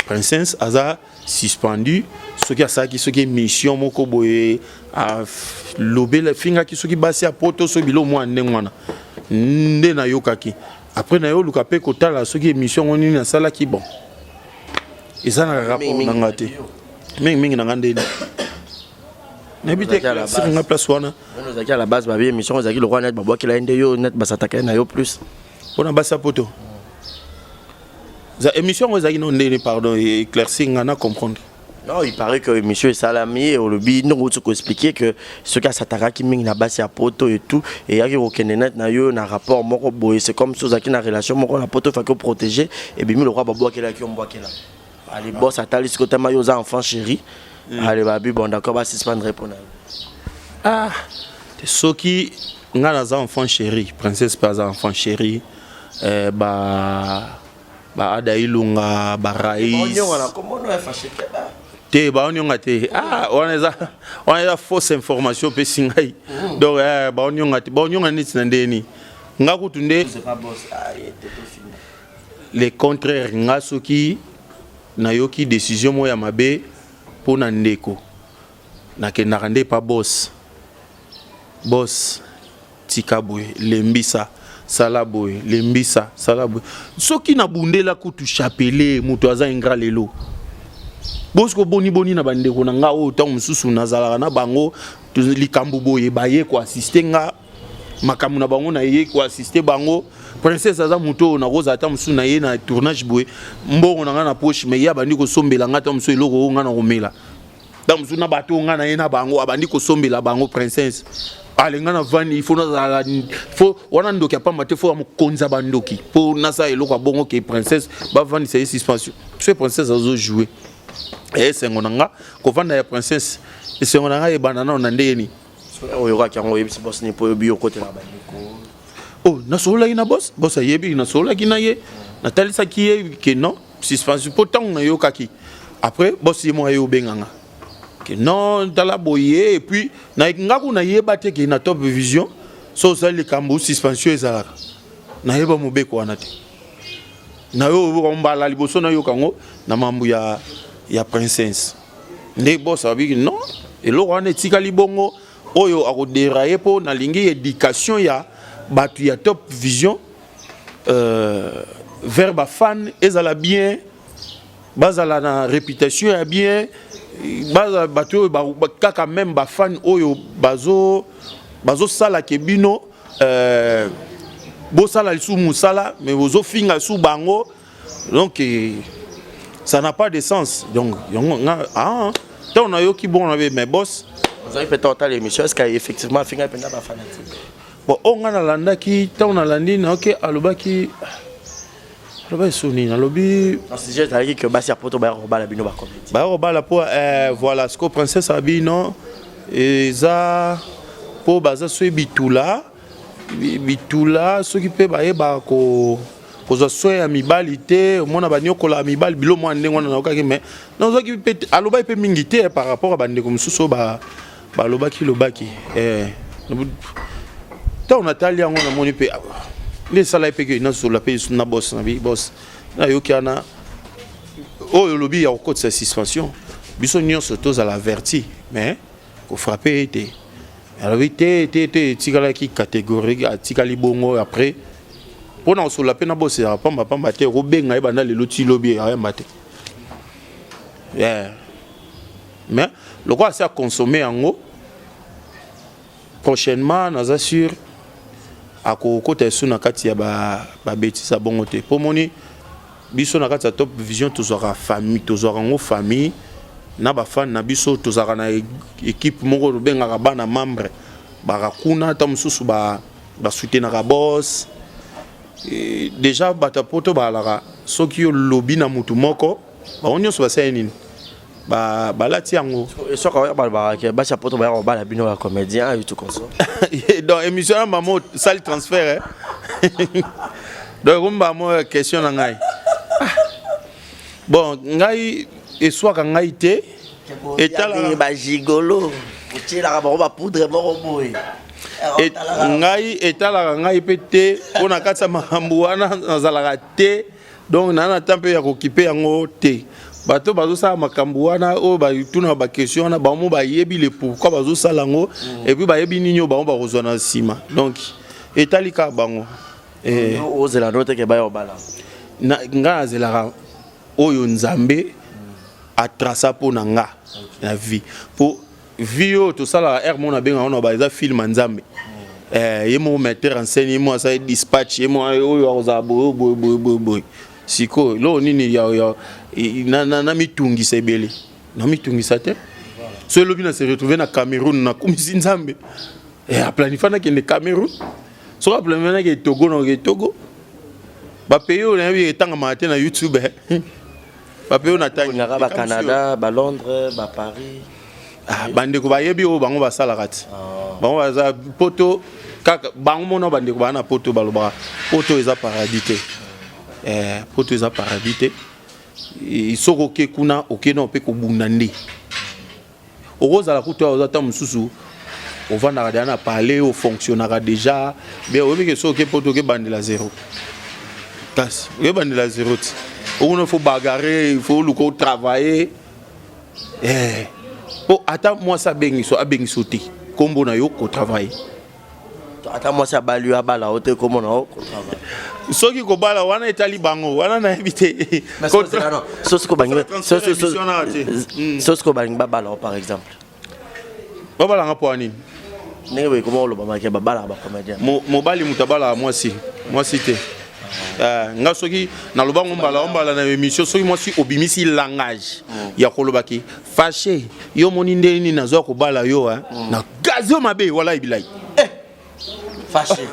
Princesse aza suspendu, soki asalaki soki émission moko boye, alobela, afingaki soki basi ya Poto, soki biloko mwa ndenge wana. Nde nayokaki. Après nayoluka mpe kotala soki émission yango nini asalaki. Bon, eza na rapport na nga te, mingimingi na nga ndeni nayebi te nga place wana. Ozalaki à la base, babi émission ezalaki lokwa net, babwakela ye nde yo net, basataka ye na yo plus. Mpona basi ya Poto, za émission yango ezalaki no ndeni? Pardon, éclairci nga na comprendre. Non, il paraît que émission esalami, olobi ndongo outi koexpliquer que soki asatakaki mingi na basi ya Poto et tout, eyaki kokende net na yo na rapport moko boye. C'est comme si ozalaki na relation moko na Poto, faki oprotéger. Ebimi lokwa babwakelaki yo mbwakela. Ale boss atali sikoyo, tama yo oza enfant chéri. Ale babi bon, d'accord, basuspendre mpo na yo. Ah, soki nga naza enfant chéri, Princesse mpe aza enfant chéri, ba Ada Ilunga, barais te, baonionga te. Ah, wana eza fausse information opesi ngai. Donc baonionga te, baonionga neti na ndeni nga kutu nde le contraire. Nga soki nayoki décision moko ya mabe mpo na ndeko, nakendaka nde pa boss: "Boss, tika boye, lembisa, sala boye, lembisa, sala boye." Soki nabundela kutu chapelet, moto aza ingrat lelo. Bosiko boniboni na bandeko na nga oyo ntango mosusu nazalaka na bango, likambo boye, baye koassister nga, makambo na bango, naye koassister bango. Princesse aza moto oyo nakozala ata mosusu na ye na tournage boye, mbongo na nga na poche, mais ye abandi kosombela nga ata mosusu eloko oyo nga na komela. Ntango mosusu na bato oyo nga na ye na bango, abandi kosombela bango. Princesse alenga na vani, il faut nazala fo wana ndoki apamba te, fo ya mokonzi ya bandoki mpo nasala eloko ya bongo ke Princesse bavandisa ye suspension. So Princesse azojoue, esengo na nga kovanda ya Princesse, esengo na nga ebanda nano na ndenge nini? Oyokaki yango, oyebisi boss ni mpo oyobi okotela bandeko? Oh, nasololaki na boss. Boss ayebi, nasololaki na ye, natalisaki ye ke non, suspension, mpo ntango nayokaki, après boss ye moko aye obenganga ke non, tala boye. Et puis nga kuna nayeba te ke na Top Vision so osali likambo, suspension ezalaka. Nayeba mobeko wana te. Nayo mbala liboso nayoka yango na mambo ya Princesse. Nde boss abiki non, eloko wana etikali bongo, oyo akodérailler, mpo nalingi éducation ya bato ya Top Vision vers bafan ezala bien, bazala na réputation ya bien, bazala bato oyo kaka même bafan oyo bazosalaka bino bosala lisusu mosala, mais bozofinga lisusu bango. Donc ça n'a pas de sens. Donc yango nga, ah, ntango nayoki bongo na be, mais boss. Ozali mpe otala émission, est ce que effectivement afingai mpenza bafanatique? Bon, oyo nga nalandaki, ntango nalandi, nayoki alobaki, alobaki so nini, alobi. Sujet ezalaki ke basi ya Poto baya kobala bino bacomédie. Baya kobala mpo voilà, siko Princesse abi non, eza mpo baza soki bitula bitula, soki mpe bayebaka kozwa soin ya mibali te, omona banyokola mibali, bilo mwa ndenge wana. Nayokaki, mais nazwaki mpe, alobaki mpe mingi te par rapport a bandeko mosusu oyo balobaki lobaki. Ntango natali yango, namoni mpe nde esalaki mpe ke nasola mpe na boss na bi: "Boss, nayoki wana oyo olobi ya kokotisa suspension, biso nyonso tozala averti, mais kofrapper ye te." Alobi te, te, te, etikalaki catégorique, atikali bongo. Après, mpo na kosola mpe na boss ezalaka pamba pamba te. Okobenga ye banda lelo ti lobi, ayamba te. Mais lokola asi aconsommer yango, prochainement naza sûr akokota esu na kati ya babêtises ba bongo te. Mpo moni biso na kati ya Top Vision tozwaka famille, tozwaka yango famille. Na ba fan na biso tozalaka na equipe moko tobengaka bana membre baka kuna ata mosusu ba ba soutenaka boss. Et déjà bato ya poto balaka soki yo lobi na mutu moko bango nyonso basali nini balati yango. Soki oyo balobaka ke basi ya poto bayaka kobala bino ya comédien et tout consort. Donc émission ya mama osali transfert, eh? Donc ekomi bamo question na ngai. Bon, ngai eswaka ngai te. Etalaka bagigolo, otielaka bango bapoudre moko boye. Ngai etalaka ngai mpe te, mpo na kati ya makambo wana nazalaka te. Donc naa na temps mpe ya kokipe yango te. Bato bazosala makambo wana oyo batuna baquestion wana, bango bayebi le pourquoi bazosala yango et puis bayebi nini oyo bango bakozwa na nsima. Donc etali kaka bango. Ozela no teke baya obala? Ngai nazelaka oyo Nzambe atraça mpo na nga na vie, mpo vie oyo tosalaka aire moko nabengaka wana ba eza film ya Nzambe. Ye moko metteur en scène, ye moko asali dispatch, ye moko oyo akozala boye boye boye boye boye. Sikoyo eloko nini ya na mitungisa ebele? Namitungisa te. So elobi na se retrouve na Cameroun, nakumisi Nzambe. Aplanifa nakende Cameroun, soki aplanifa nakende Togo, nakende Togo. Bapays oyo nayebi etangamaka te na YouTube, bapays oyo natangi. Bacanada, balondres, baparis. Ah, bandeko bayebi oyo bango basalaka ti. Bango baza poto kaka bango mona. Bandeko baa na poto balobaka poto eza paradis te. Poto eza paradis te. Soki oke kuna, oke na mpe kobunda nde okozala kutu awa. Oza ta mosusu ovandaka deja na palais, ofonctionnaka déjà bien. Oyebi ke soki oke poto, okebandela zéro. Kasi okebandela zéro ti okuna, faut bagarrer, il faut oluka otravailler. Po ata mwasi abengiso, abengiso te, nkombo na yo kotravailler. Ata mwasi abali yo, abala yo te, nkombo na yo kotravailler. Soki kobala wana etali bango, wana nayebi te. Soki balingi babala yo, par exemple? Babalanga mpo ya nini? Ndenge boye koma oloba make babalaka bacomédien. Mobali moto abalaka mwasi, mwasi te. Nga soki nalobango mbala ombala na émission, soki mwasi obimisi langage ya kolobaki fâché, yo moni nde nini nazwa kobala yo na gazi yo mabe wala ebilai. Fâché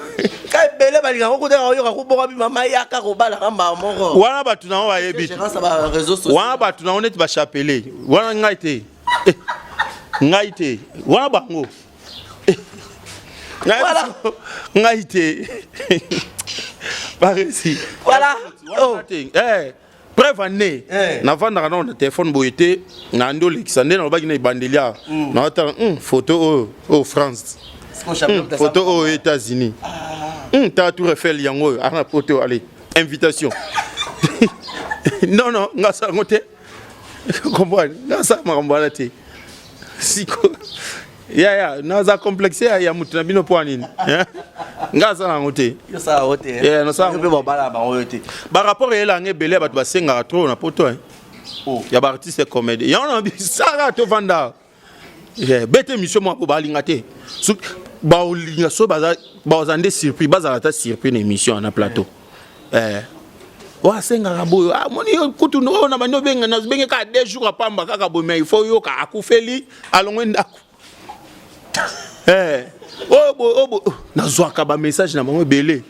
ka ebele balingaka okutaka oyoka koboka bimama yaka kobalaka mbala moko. Wana bato nango bayebi, wana bato nango neti bachapele wana. Ngai te, ngai te, wana bango. Ngai te, baresi. Voilà. Preuve ane navandaka nao na telefone boye te, na nde olekisa nde nalobaki na ebandeli awa. Naotala photo oyo, oyo France, photo oyo États-Unis, tala Tour Eiffel yango oyo ana photo. Allez, invitation. Non, non, nga sango te, comprendre, nga sala makambo wana te. Siko ya naza complexe ya motu na bino mpo ya nini? Nga asala yango te. Barapport eyelanga ebele ya bato basengaka trop na poto ya baartiste comédie. Yango na bisala tovanda bete émission moko balinga te, baolinga so baza nde surpris, bazala ata surpris na émission na plateau. Oyo asengaka boye, amoni kutu oyo na bandi obenga, nazobenge kaka 2 jours apamba kaka boye, mais il faut yoka akufeli, alongwe ndako. Oyo boye, oyo boye, nazwaka bamessage na bango ebele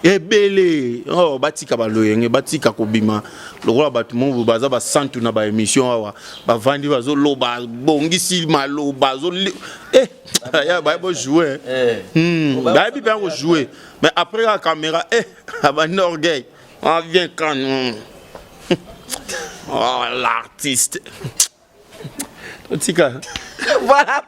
ebele. Oh, batika baloyenge, batika kobima lokola bato moko baza basantu na baémission awa, bavandi bazoloba, bongisi maloba, baya bojoue, bayebi mpe kojouer, mais après la caméra, eh, abandi orgueil. Ah, viens quand oh, l'artiste totika. Voilà.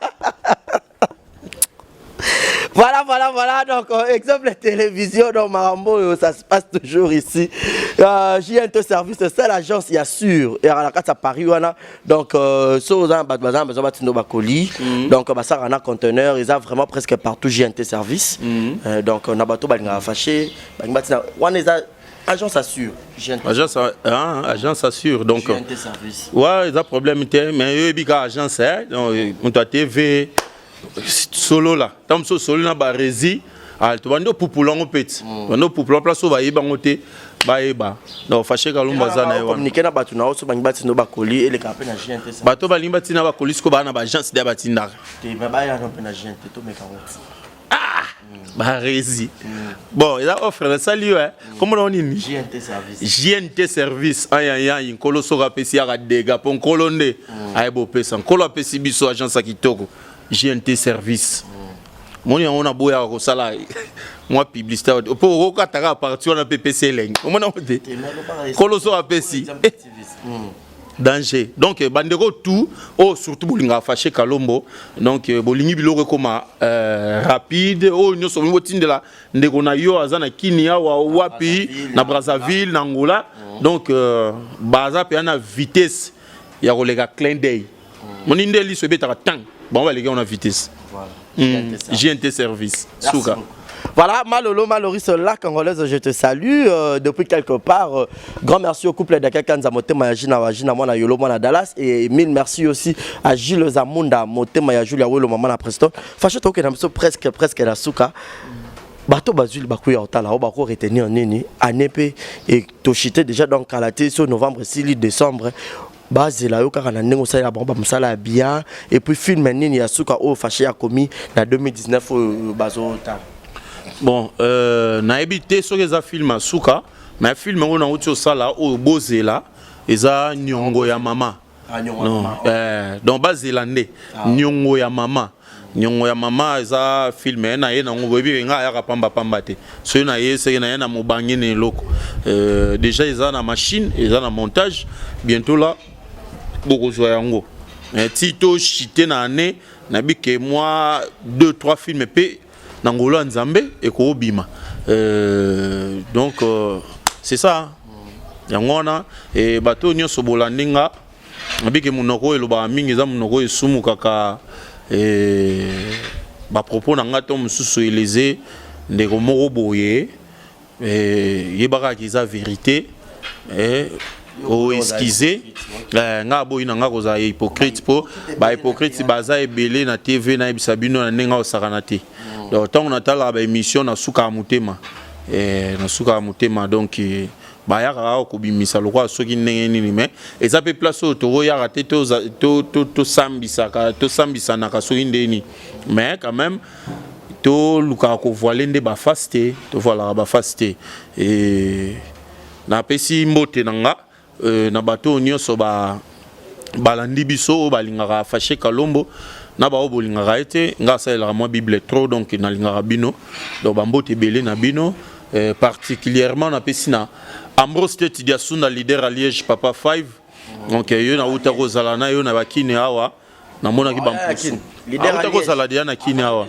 Donc, exemple télévision, donc Marambo, ça se passe toujours ici. JNT Service, c'est l'agence, il y a sûr. Et à la carte à Paris, voilà. Donc, so, bazan, bazan, bazan, colis. Donc, bah, ça, on a conteneur, ils ont vraiment presque partout JNT Service. Donc, on a bateau, bah, fâché, bah, on est agence assure. GNT. Agence, hein, agence assure. Donc, JNT Service. Ouais, ils ont problème, mais eux, ils agence, hein, donc, on a TV, solo la ntango mosusu solo na baresi, tobandi opupula yango mpe ti bandi opupula place oyo bayebi yango te. Bayeba. Donc Fache Kalombo aza na ye wana. Communiquer na bato na oso bangi batinda bakoli eleka mpe na GNT. Bato balingi batinda bakoli siko baa na baagence nde batindaka. Te mais baya mpe na GNT tomeka ngo. Ah! Barezi. Bon, eza offre nasali yo, kombo na nini? GNT service. GNT service ayayay nkolo soki apesi yaka dega mpo nkolo nde ayeba opesa. Nkolo apesi biso agence ya kitoko GNT service. Moni yango naboyaka kosala mwa publicité mpo okokata kaka parti wana mpe epesi elengi omona yango te nkolo soki apesi danger. Donc bandeko tout oyo surtout bolingaka Fache Kalombo, donc bolingi biloko ekoma rapide, oyo nyonso bolingi botindela ndeko na yo aza na Kini awa wapi na Brazzaville na Angola, donc baza mpenza na vitesse ya koleka clin d'œil. Moni nde liso ebetaka tang bango baleki yango na vitesse. GNT service suka. Voilà, Malolo, Maloris, la Congolaise, je te salue depuis quelque part. Grand merci au couple d'Akakanza, Motema Yajina, Wajina, Mwana Yolo, Mwana Dallas. Et mille merci aussi à Gilles Zamunda, Motema Yajulia, Welo, Maman la Preston. Facho, toke na biso presque, presque la souka. Bato bazuli bakuya otala, o bako retenir nini, année pe, et toshite déjà donc à la télé, sur novembre, sili, décembre. Bazela yo kaka na ndenge osalela bango bamosala ya bien. Et puis film nini ya suka oyo Fache akomi na 2019 oyo bazotala? Bon, nayebi te soki eza film ya suka, mais film yango nauti osala oyo bozela eza Niongo ya mama. Ah, Niongo ya Non, mama. Donc bazela nde Niongo ya mama. Niongo ya mama eza film na ye nango boyebi nga ayaka pamba pamba te. Soki na ye seke na ye na mobange na eloko. Déjà eza na machine, eza na montage, bientôt là bokozwa yango. Ti to chite na année nayebi ke moi 2 3 films pe na ngolo ya Nzambe ekobima. Donc c'est ça. Yango wana e bato nyonso bolandi nga nabiki monoko oyo elobaka mingi eza monoko oyo esumukaka bapropos na nga to mosusu eleze ndeko moko boye, yebaka kaka eza vérité, o excuse nga aboyi na nga kozala hypocrite mpo bahypocrite baza ebele na TV. Nayebisa bino na ndenge osakana te. Donc ntango natalaka baémission, nasukaka motema, nasukaka motema. Donc bayaka kaka kobimisa lokola soki ndenge nini, mais eza mpe place oyo tokoyaka te tosambisaka, tosambisanaka soki ndenge nini, mais quand même tolukaka kovoile nde baface te, tovoilaka baface te. E napesi mbote na nga na bato oyo nyonso balandi biso, oyo balingaka Fache Kalombo na baoyo bolingaka ye te. Nga asalelaka mwa Bible trop, donc nalingaka bino. Donc bambote ebele na bino, particulièrement napesi na Ambrose Teti Diasunda, leader à Liège, papa 5. Donc yo nauta kozala na yo na bakini awa, namonaki bampusu auta kozala deya na Kini awa.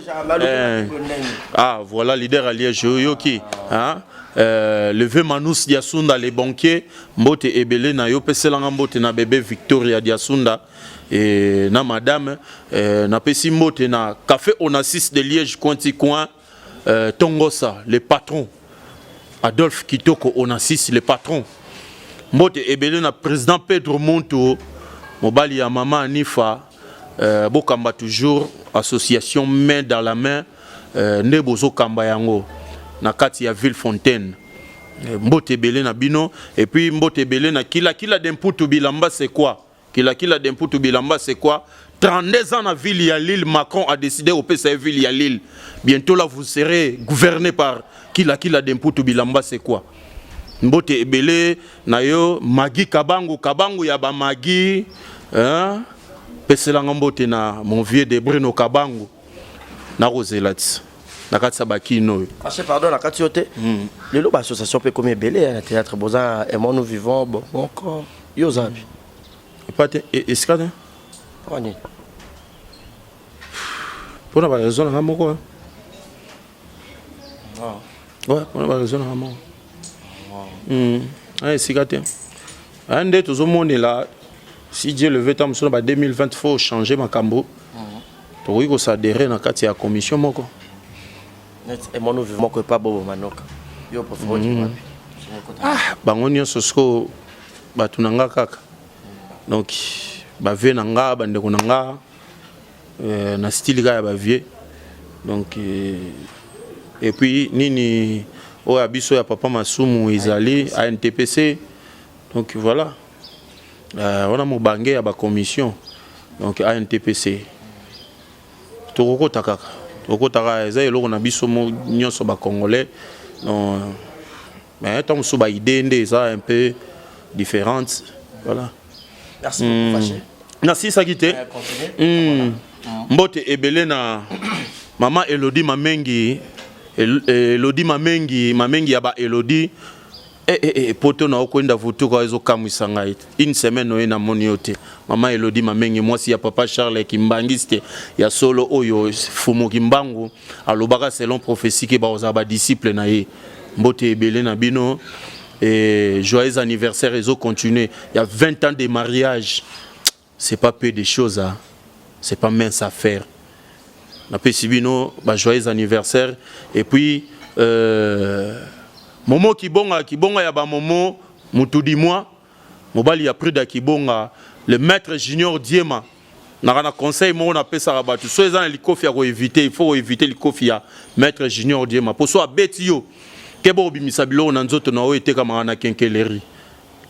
Ah voilà, leader à Liège, oyoki hein? Le vieux Manous Diasunda, les banquiers, mbote ebele na yo. Peselanga mbote na bébé Victoria Diasunda et na madame. Napesi mbote na Café Onassis de Liège, coin coin, Tongosa, le patron Adolphe Kitoko Onassis, le patron. Mbote ebele na président Pedro Monto, mobali ya mama Anifa. Bokamba toujours association main dans la main, nde bozokamba yango na kati ya Ville Fontaine. Mbote ebele na bino. Et puis mbote ebele na Kila Kila Demputu Bilamba. C'est quoi Kila Kila Demputu Bilamba? C'est quoi? 32 ans na ville ya Lille, Macron a décidé opesa ye ville ya Lille. Bientôt là, vous serez gouverné par Kila Kila Demputu Bilamba. C'est quoi? Mbote ebele na yo Magi Kabangu, Kabangu ya bamagi, hein? Peselanga mbote na mon vieux de Bruno Kabangu, nakozela ti na kati ya bakino oyo. Fache, pardon, na kati yo te. Lelo baassociation mpe ekomi ebele na théâtre. Boza Aimons nous vivons, bon moko yo oza wapi? Epa te, esika te. Mpo nini? Mpona baraison na nga moko, hein. Ouais, mpona baraison na nga moko. Aya esika te. Aya nde tozomonela, si Dieu le veut, ta mosusu na ba 2020 faut changer makambo, tokoki kosadere na kati ya commission moko. Neti Aimons nous vivons moko epa Bobo Manoka, yo préféré okende wapi? Ah, bango nyonso sikoyo bato na nga kaka. Donc bavie na nga, bandeko na nga, na style kaka ya bavie. Donc et puis nini, Oyo ya biso ya papa Masumu ezali ANTPC. Donc voilà. Wana mobange ya ba commission. Donc ANTPC. Tokokota kaka. Tokokota kaka eza eloko na biso nyonso ba congolais. Donc mais tant mosusu ba idée nde eza un peu différente. Voilà. Merci beaucoup Faché. Nasilisaki te. Mbote ebele na mama Elodie Mamengi, Elodie Mamengi, Mamengi ya ba Elodie. Eh, eh, eh, poto na okwenda vutuka ezokamwisa ngai. Une semaine oye namoni yo te. Mama Elodie Mamengi, mwasi ya papa Charles Kimbangiste ya solo oyo Fumu Kimbangu alobaka selon prophétie ke bakozala ba disciple na ye. Mbote ebele na bino. Et joyeux anniversaire ezo continuer. Il y a 20 ans de mariage. C'est pas peu de choses, hein. C'est pas mince affaire. Napesi bino ba joyeux anniversaire et puis Momo Kibonga, Kibonga ya ba Momo Mutudi moi mobali ya Prida Kibonga, le maître Junior Diema. Naka na conseil moko napesaka bato, so eza na likofi ya koevite, il faut koevite likofi ya maître Junior Diema po so abeti yo keba obimisa biloko na nzoto na oyo etekamaka na quincaillerie.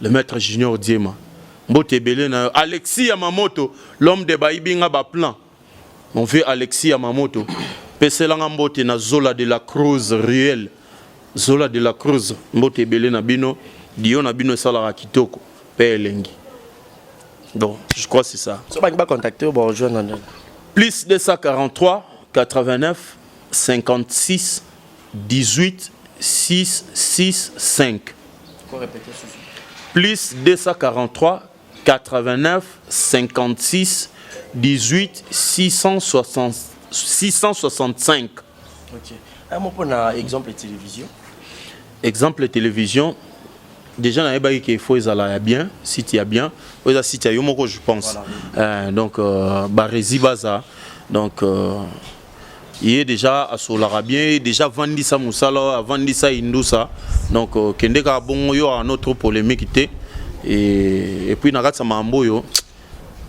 Le maître Junior Diema, mbote ebele na yo. Alexis Yamamoto, l'homme de baibinga ba plan, mon vieux Alexis Yamamoto, peselanga mbote na Zola de la Cruz Ruel, Zola de la Cruz, mbote ebele na bino, dio na bino esalaka kitoko pe elengi. Donc, je crois que c'est ça. So ba contacter bon rejoindre nani? Plus 243 89 56 18 6 6 5. Faut répéter ce soir. Plus 243 89 56 18 665. Ok. Un mot pour un exemple de télévision. Exemple de télévision. Déjà, nayebaki qu'il faut ezala ya bien, site ya bien, oyo eza site ya yo moko je pense. Voilà. Donc Barezi Baza, donc ye déjà asolaka bien, ye déjà avandisa mosala, avandisa indusa. Donc kende kaka bongo yo a notre polémique te. Et puis na kati ya makambo oyo,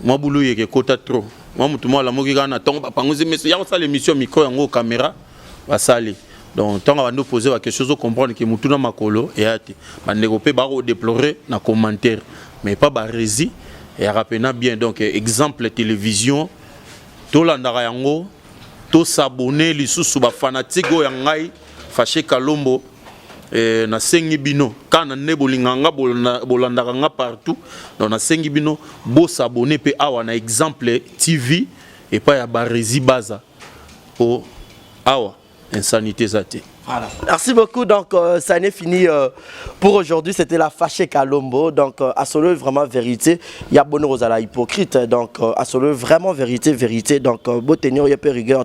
mwa bulu yeke ekota trop. Mwa motu mwa alamoki kaka na ntongo bapangusi miso, ya kosala émission micro yango caméra basali. Donc ntango bando poser ba question, ozo comprendre que mutu na makolo eya te. Bandeko mpe bako déplorer na commentaire, mais pas Barezi eyaka pena bien. Donc exemple télévision tolandaka yango, tosabone lisusu ba fanatique oyo ya ngai Faché Kalombo. Nasengi bino kana nde bolinga nga, bolandaka nga partout. Donc nasengi bino bosabone mpe awa na Exemple TV epai ya Barezi Baza, po awa insanité eza te. Voilà. Merci beaucoup. Donc, ça n'est fini pour aujourd'hui. C'était la Fâché Kalombo. Donc, à solo, vraiment vérité. Il y a bonheur aux ala hypocrite. Donc, à solo, vraiment vérité, vérité. Donc, beau tenir, il y a peu rigueur.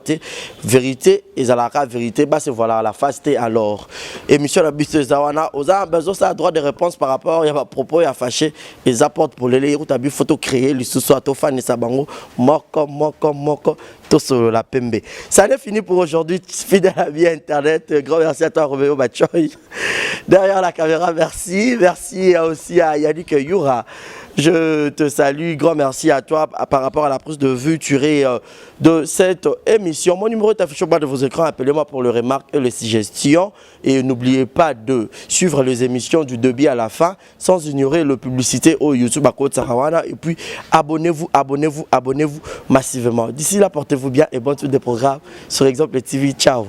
Vérité, et la vérité. Bah, c'est voilà, la face. Alors, émission la biste Zawana. Aux a besoin, ça a droit de réponse par rapport. Il y a propos, il y a Fâché. Les apportes pour les routes, a photo créer, le sous-soit, au fan et sabango. Moko, moko, moko. Tout sur la pembe. Ça n'est fini pour aujourd'hui. Fidèle ami internet, grand merci à toi Roméo Bachoy. Derrière la caméra, merci. Merci aussi à Yannick Yura. Je te salue. Grand merci à toi par rapport à la prise de vue tirée de cette émission. Mon numéro est affiché au bas de vos écrans. Appelez-moi pour les remarques et les suggestions. Et n'oubliez pas de suivre les émissions du début à la fin sans ignorer la publicité au YouTube à Côte Sarawana. Et puis abonnez-vous, abonnez-vous, abonnez-vous massivement. D'ici là, portez-vous bien et bonne suite des programmes sur Exemple TV. Ciao.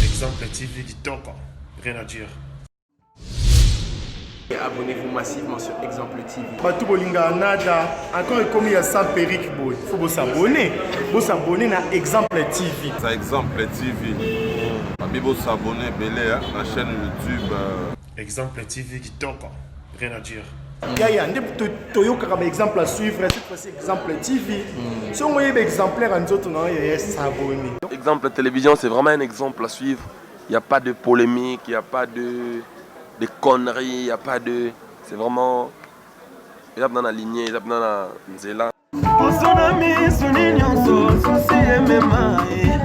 Exemple TV du top, rien à dire. Et abonnez-vous massivement sur Exemple TV. Bato bolinga nada, encore ekomi ya sans perruque boy. Faut vous s'abonner. Vous s'abonner na Exemple TV. Ça Exemple TV. Babi vous s'abonner belé hein, na chaîne YouTube. Exemple TV qui top, rien à dire. Yaya, nde toyokaka ba exemple à suivre, cette fois-ci Exemple TV. Si on voyait exemplaire en nzoto na yo, s'abonner. Exemple télévision, c'est vraiment un exemple à suivre. Il n'y a pas de polémique, il n'y a pas de conneries, il n'y a pas de... C'est vraiment... Eza na lignée, eza na nzela. Poso na miso nyonso, susi emema ye.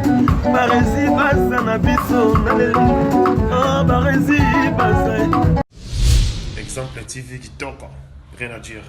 Barezi baza na biso na lelo. Ah, Barezi baza. Exemple TV kitoko, rien à dire.